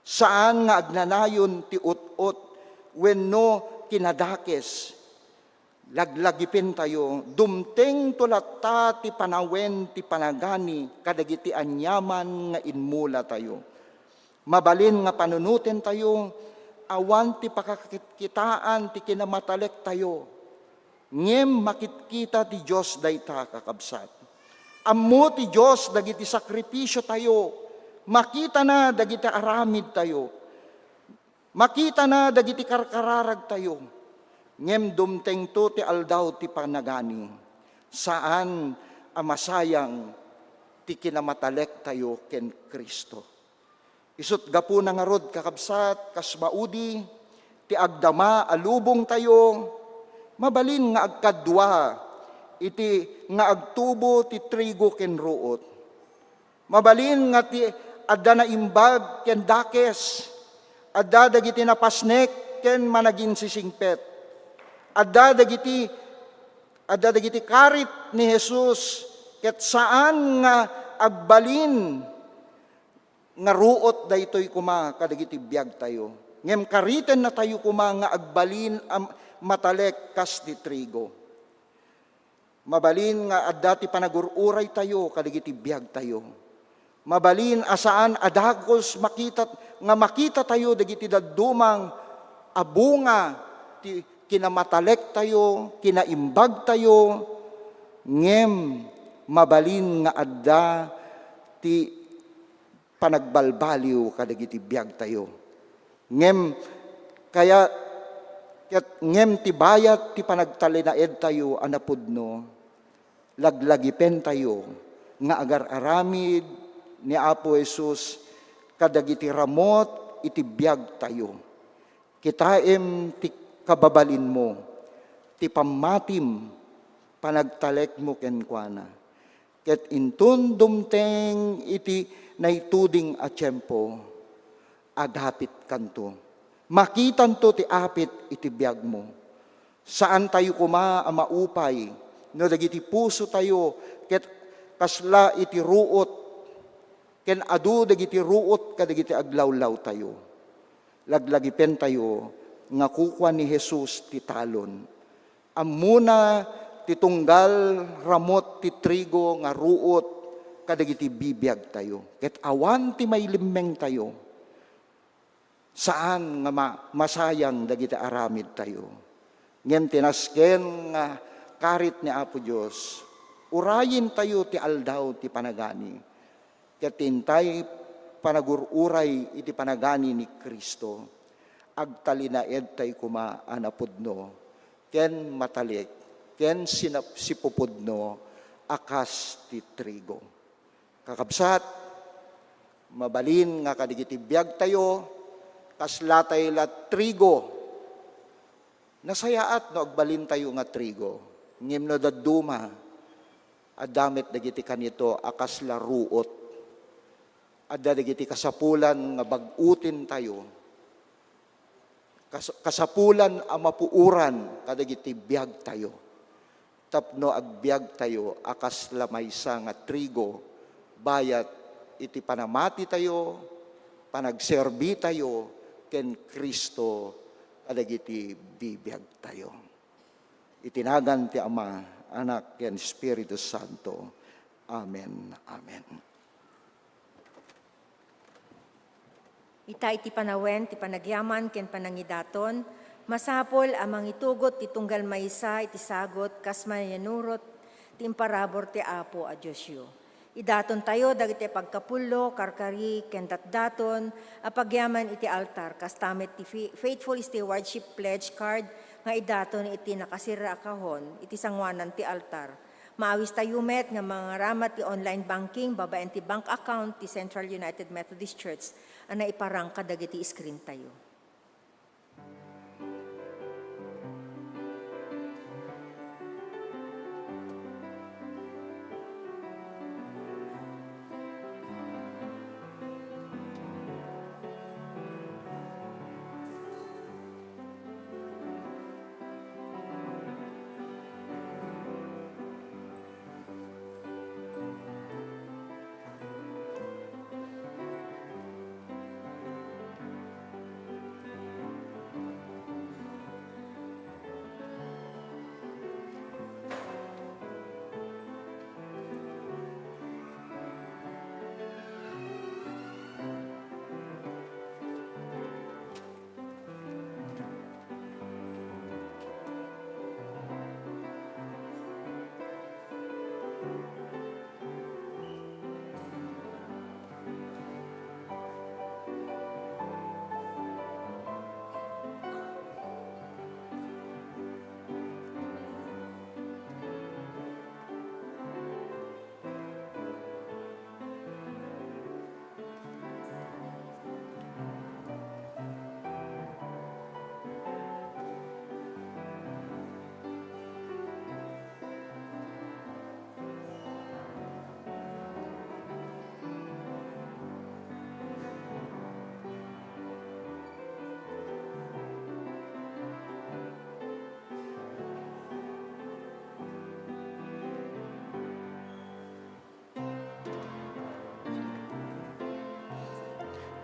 Saan nga agnanayon ti ut-ot wenno kinadakes. Laglagipentayo, dumtengto latta ti panawen ti panagani kadagiti aniaman nga immulatayo. Mabalin nga panunotentayo, awan ti pakakitkitaan ti kinamatalektayo. Ngem makitkita ti Dios dayta, kakabsat. Ammo ti Dios dagiti sakripisiotayo, makitana dagiti aramidtayo, makitana dagiti karkararagtayo. Ngem dumtengto ti aldaw ti panagani, saan a masayang ti kinamatalektayo ken Cristo. Isut' gapuna ngarud, kakabsat, kas maudi ti agdama a lubongtayo, mabalin nga agkadua iti nga agtubo ti trigo ken ruot. Mabalin nga ti adda naimbag ken dakes, adda dagiti napasnek ken managinsisingpet. Adda dagiti, adda dagiti karit ni Jesus, ket saan nga agbalin nga ruot daytoy koma kadagiti biagtayo. Ngem karitennatayo koma nga agbalin a matalek kas ti trigo. Mabalin nga adda ti panagur-uraytayo kadagiti biagtayo. Mabalin a saan a dagus makita, nga makitatayo dagiti dadduma a bunga ti kinamatalektayo, kinaimbagtayo, ngem mabalin nga adda ti panagbalbaliw kadagiti biagtayo. Ngem kaya, ket ngem ti bayat ti panagtalinaedtayo a napudno, laglagipentayo nga agar-aramid ni Apo Jesus kadagiti ramut iti biagtayo. Kitaem ti kababalinmo, ti pammatim, panagtalekmo kenkuana. Ket inton dumteng iti naituding a tiempo, agapitkanto. Makitanto ti apit iti biagmo. Saantayo koma a maupay no dagiti pusotayo ket kasla iti ruot, ken adu dagiti ruot kadagiti aglawlawtayo. Laglagipentayo nga kukua ni Jesus ti talon. Ammona ti tunggal ramut ti trigo nga ruot kadagiti bibiagtayo. Ket awan ti mailimmengtayo. Saan nga ma-, masayang dagiti aramidtayo. Ngem ti nasken nga karit ni Apo Dios, urayentayo ti aldaw ti panagani. Ket ti intay panagur-uray iti panagani ni Cristo, agtalinaedtay koma a napudno ken matalek ken sinap-, sipupudno a kas ti trigo. Kakabsat, mabalin nga kadagiti biagtayo, kaslatay la trigo. Nasayaat no agbalintayo nga trigo, ngem no dadduma, adda met dagiti kanito a kasla ruot. Adda dagiti kasapulan nga bag-otintayo. Kas-, kasapulan a mapuoran kadagiti biagtayo. Tapno agbiagtayo a kasla maysa nga trigo, bayat iti panamatitayo, panagserbitayo ken Cristo kadagiti bibiagtayo. Iti nagan ti Ama, Anak, ken Espiritu Santo. Amen. Amen. Ita iti panawen ti panagyaman ken panangidaton, masapul a mangitugot ti tunggal maysa iti sagut kas mayanurot ti imparabur ti Apo a Diosyo. Idatontayo dagiti pagkapullo, karkari, ken datdaton a pagyaman iti altar, kasta met ti Fa-, Faithful Stewardship Pledge Card nga idaton iti nakasirra a kahon iti sanguanan ti altar. Maawistayo met nga mangarama ti online banking babaen ti bank account ti Central United Methodist Church a naiparang kadagiti screen tayo.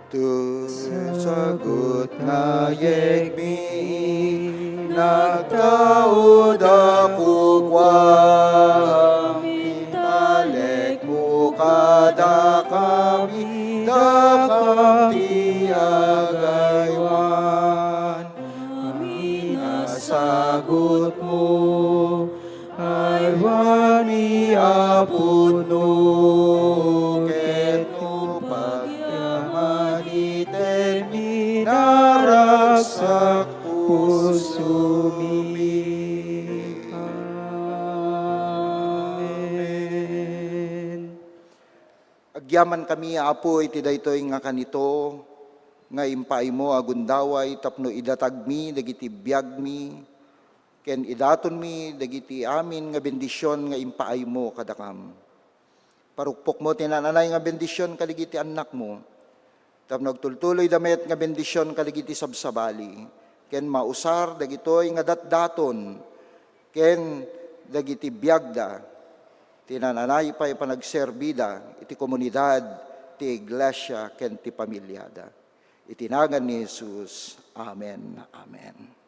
Ti sagut nga yegmi, nagtaud a kukuam, intalekmo kadakami, dakam ti agaywan. Amin a sagutmo, Aywani a pudno, ket no pagyaman iten mi, naragsak pusomi. Amen. Agyamankami, Apo, iti daytoy nga kanito nga impaaymo a gundaway tapno idatagmi dagiti biagmi, ken idatonmi dagiti amin nga bendision nga impaaymo kadakam. Parukpokmo ti naan-anay nga bendision kadagiti annakmo, tapno agtultuloyda met nga bendision kadagiti sabsabali, ken mausar dagitoy nga datdaton ken dagiti biagda, ti naan-anay pay panagserbida iti komunidad, ti iglesia, ken ti pamiliada. Iti nagan ni Jesus. Amen. Amen.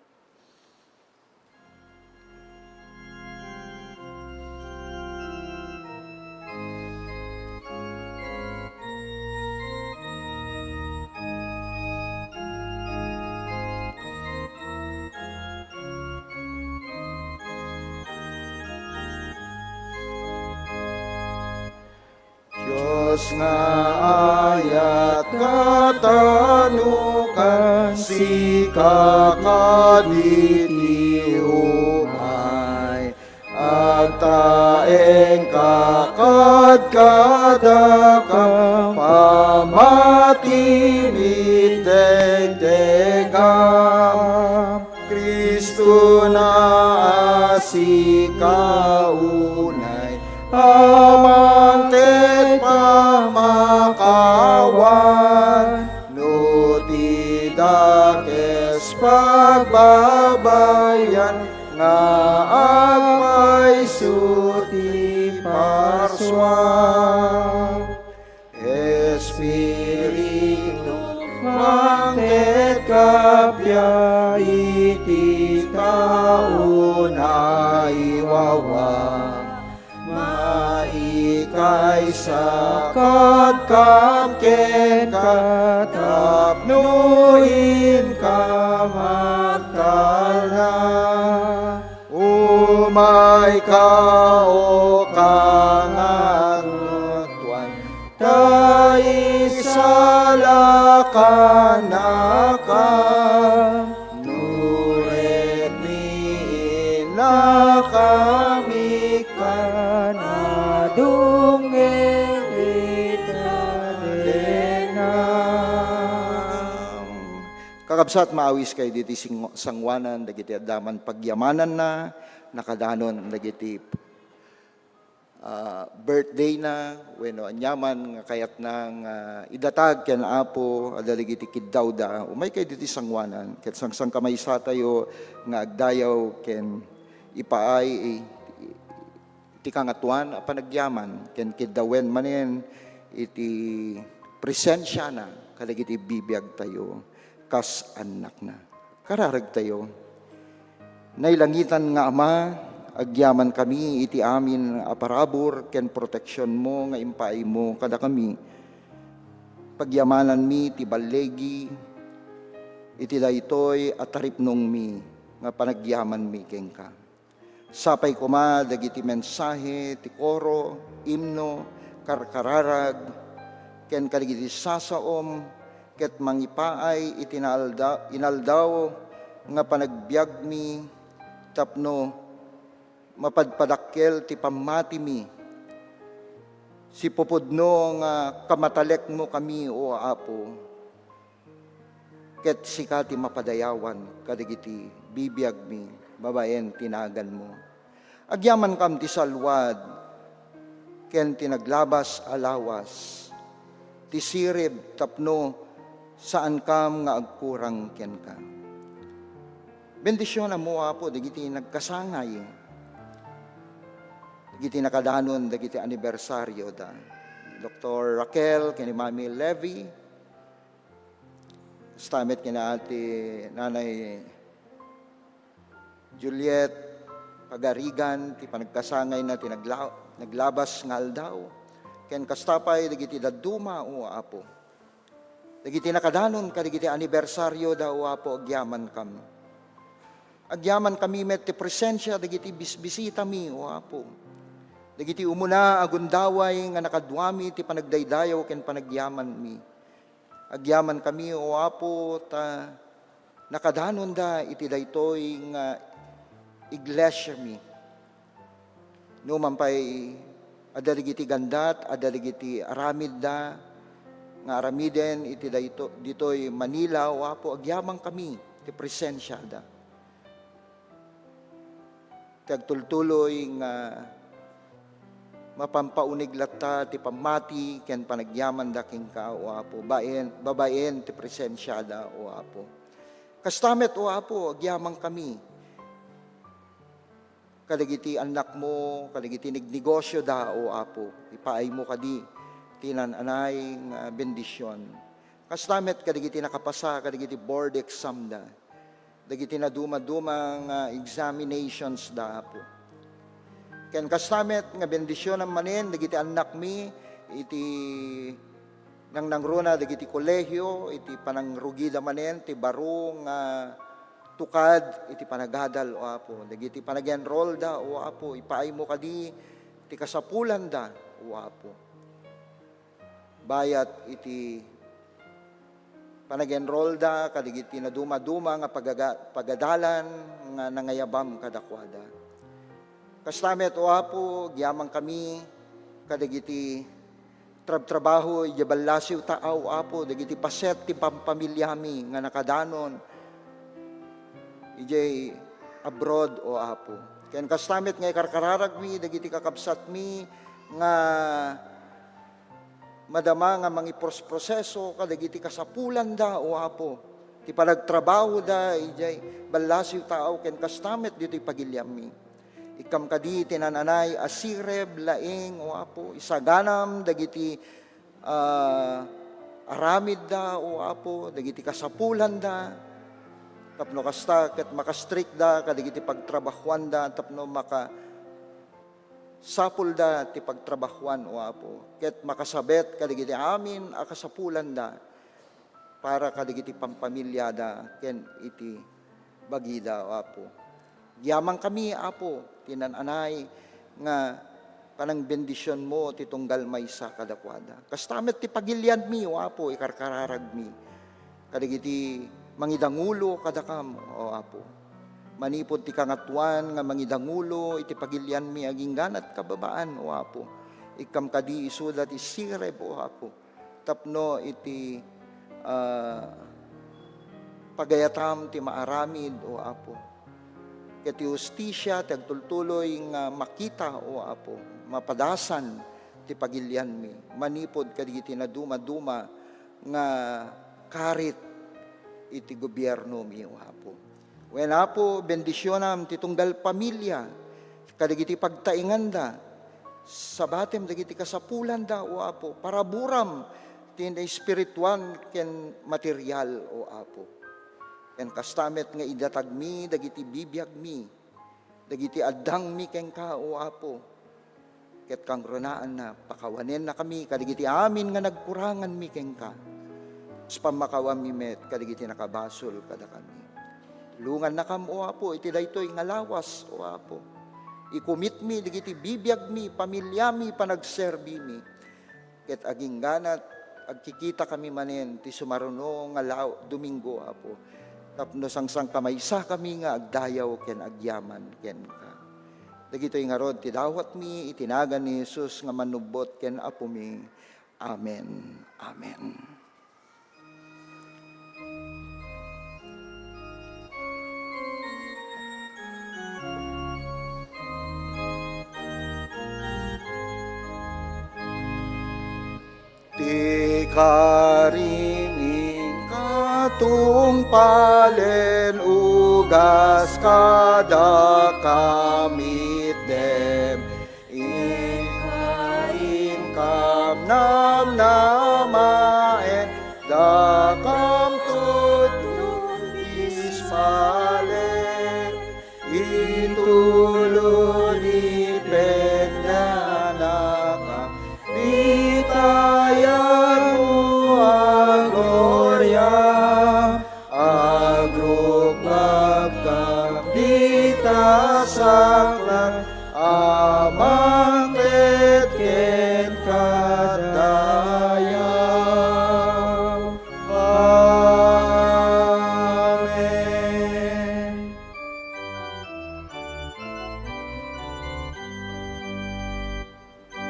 Dios nga ayat, katano kan sika kaditi umay. Agtaengka kad kadaka, pamati bitegtegam. Kristo na a sika unay, Amang ket pamakawan, no ti dakes pagbabayan nga agpayso ti parsua. Espiritu, mangted ka pia iti tao naiwawa. Maikaysa kad kam kenka tapno inka magtalna. Umayka, O Kangatoan, ta isalakanaka, no ret mi innakami kan adungngeg ita denam. Kakabsat, maawis kayo diti sing-, sanguanan, dagiti adda man pagyamananna, nakadanon dagiti ah, birthday na, wenno aniaman nga kayatna nga idatag ken Apo, adda dagiti kiddawda, umaykay ditoy sanguanan, ket sangsangkamaysatayo nga agdayaw ken ipaay ti Kangatoan a panagyaman, ken kiddawen manen iti presensiana kadagiti bibiagtayo kas annakna. Kararagtayo. Nailangitan nga Ama, agyamankami iti amin a parabur ken proteksionmo nga impaaymo kadakami. Pagyamananmi ti balligi iti daytoy a taripnongmi nga panagyamanmi kenka. Sapay koma dagiti mensahe ti koro, imno, karkararag, ken kadagiti sasaom ket mangipaay iti naalda-, inaldaw nga panagbiagmi tapno mapadpadakkel ti pammatimi. Sipupudno nga kamatalekmo kami, O Apo, ket sika ti mapadayawan kadagiti bibiagmi babaen ti naganmo. Agyamankam ti salwad ken ti naglabas a lawas, ti sirib tapno saankam nga agkurang kenka. Bendisionam, O Apo, dagiti nagkasangay, dagiti nakadanon, dagiti anibersarioda. Doktor Raquel ken ni Mami Levy, kasta met ken ni Ate Nanay Juliet Pagarigan, ti panagkasangayna ti nagla-, naglabas nga aldaw. Ken kasta pay dagiti dadduma, O Apo. Dagiti nakadanon kadagiti anibersarioda, O Apo, agyamankam. Agyamankami met ti presensia dagiti bisbisitami, O Apo. Dagiti umuna a gundaway nga nakaduami ti panagdaydayaw ken panagyamanmi. Agyamankami, O Apo, ta nakadanonda iti daytoy nga iglesiami. Numan pay, adda dagiti gandat, adda dagiti aramidda nga aramiden iti dayto-, ditoy Manila, O Apo, agyamankami ti presensiada. Ti agtultuloy nga mapampauneg latta ti pammati ken panagyamanda kenka, O Apo, baen-, babaen ti presensiada, O Apo. Kasta met, O Apo, agyamankami kadagiti annakmo, kadagiti negnegosioda, O Apo. Ipaaymo kadi ti naan-anay nga bendision. Kasta met kadagiti nakapasa kadagiti board examda, dagiti nadumaduma nga examinationsda, Apo. Ken kasta met nga bendisionam manen dagiti annakmi iti nangnangruna dagiti kolegio, iti panangrugida manen ti baro nga tukad iti panagadal, O Apo. Dagiti panag-enrollda, O Apo, ipaaymo kadi ti kasapulanda, O Apo. bayat iti panag-enrollda kadagiti nadumaduma nga pagaga-, pagadalan nga nangayabam kadakuada. Kasta met, O Apo, agyamankami kadagiti trabtrabaho idiay ballasiw ta, O Apo, dagiti paset ti pampamiliami nga nakadanon idiay abroad, O Apo. Ken kasta met nga ikarkararagmi dagiti kakabsatmi nga madama nga mangiprosproseso kadagiti kasapulanda, O Apo, ti panagtrabahoda idiay ballasiw ta, ken kasta met ditoy pagiliammi. Ikkam kadi ti naan-anay a sirib laeng, O Apo, isaganam dagiti, ah, aramidda, O Apo, dagiti kasapulanda, tapno kasta ket makastrikda kadagiti pagtrabahoanda, tapno maka sapulda ti pagtrabahoan, O Apo, ket makasabet kadagiti amin a kasapulanda para kadagiti pampamiliada ken iti bagida, O Apo. Agyamankami, Apo, ti naan-anay nga panangbendisionmo ti tunggal maysa kadakuada. Kasta met ti pagilianmi, O Apo, ikarkararagmi kadagiti mangidangulo kadakam, O Apo. Manipud ti Kangatoan nga mangidangulo iti pagilianmi agingganat kababaan, O Apo. Ikkam kadi isuda ti sirib, O Apo, tapno iti, ah, pagayatam ti maaramid, O Apo. Ket ti hustisia ti agtultuloy nga makita, O Apo, mapadasan ti pagilianmi manipud kadagiti nadumaduma nga karit iti gobiernomi, O Apo. Wen, Apo, bendisionam ti tunggal pamilia kadagiti pagtaenganda. Sabatem dagiti kasapulanda, O Apo, paraburam ti naespirituan ken material, O Apo. Ken kasta met nga idatagmi dagiti bibiagmi, dagiti addangmi kenka, O Apo, ket kangrunaanna, pakawanennakami kadagiti amin nga nagkuranganmi kenka. Sa pammakawanmi met kadagiti nakabasol kadakami. Tulongannakam, O Apo, iti daytoy nga lawas, O Apo. Ikomitmi dagiti bibiagmi, pamiliami, panagserbimi. Ket agingganat, agkikitakami manen ti sumaruno nga lao-, Domingo, Apo, tapno sangsangkamaysakami nga agdayaw ken agyaman kenka. Dagitoy ngarud ti dawatmi iti nagan ni Jesus nga Mannubbot ken Apomi. Amen. Amen. Ti kariming katungpalen ugas kada kamitdem. Inka, inkam namnamaen, dakam tutnong ispalen. Itulo ni Pedro a naka, dita yano a gloria. Agrukbabkak dita saklang a mangted kenka dayaw. Amen.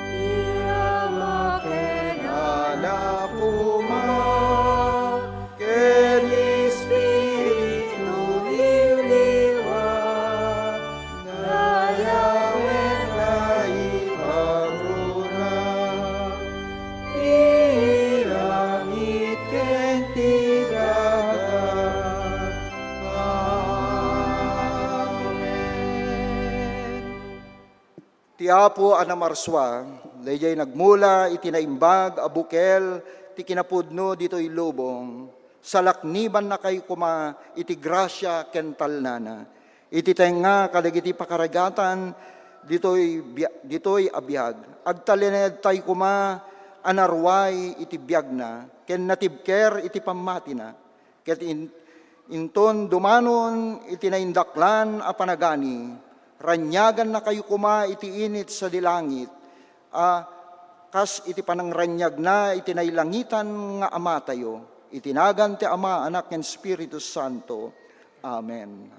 Ti Ama ken Anak koma, ken Espiritu ti liwliwa, dayawen nga ipagruna, ti langit ken ti daga. Amen. Ti Apo a namarsua, daydiay nagmula iti naimbag a bukel ti kinapudno ditoy lubong, salaknibannakay koma iti grasia ken talnana. Iti tengnga kadagiti pakaragatan ditoy bia-, ditoy a biag, agtalinaedtay koma a naruay iti biagna ken natibker iti pammatina. Ket in-, inton dumanon iti naindaklan a panagani, raniagannakayo koma iti init sadi langit a kas iti panangraniagna iti nailangitan nga Amatayo, iti nagan ti Ama, Anak, ken Espiritu Santo. Amen.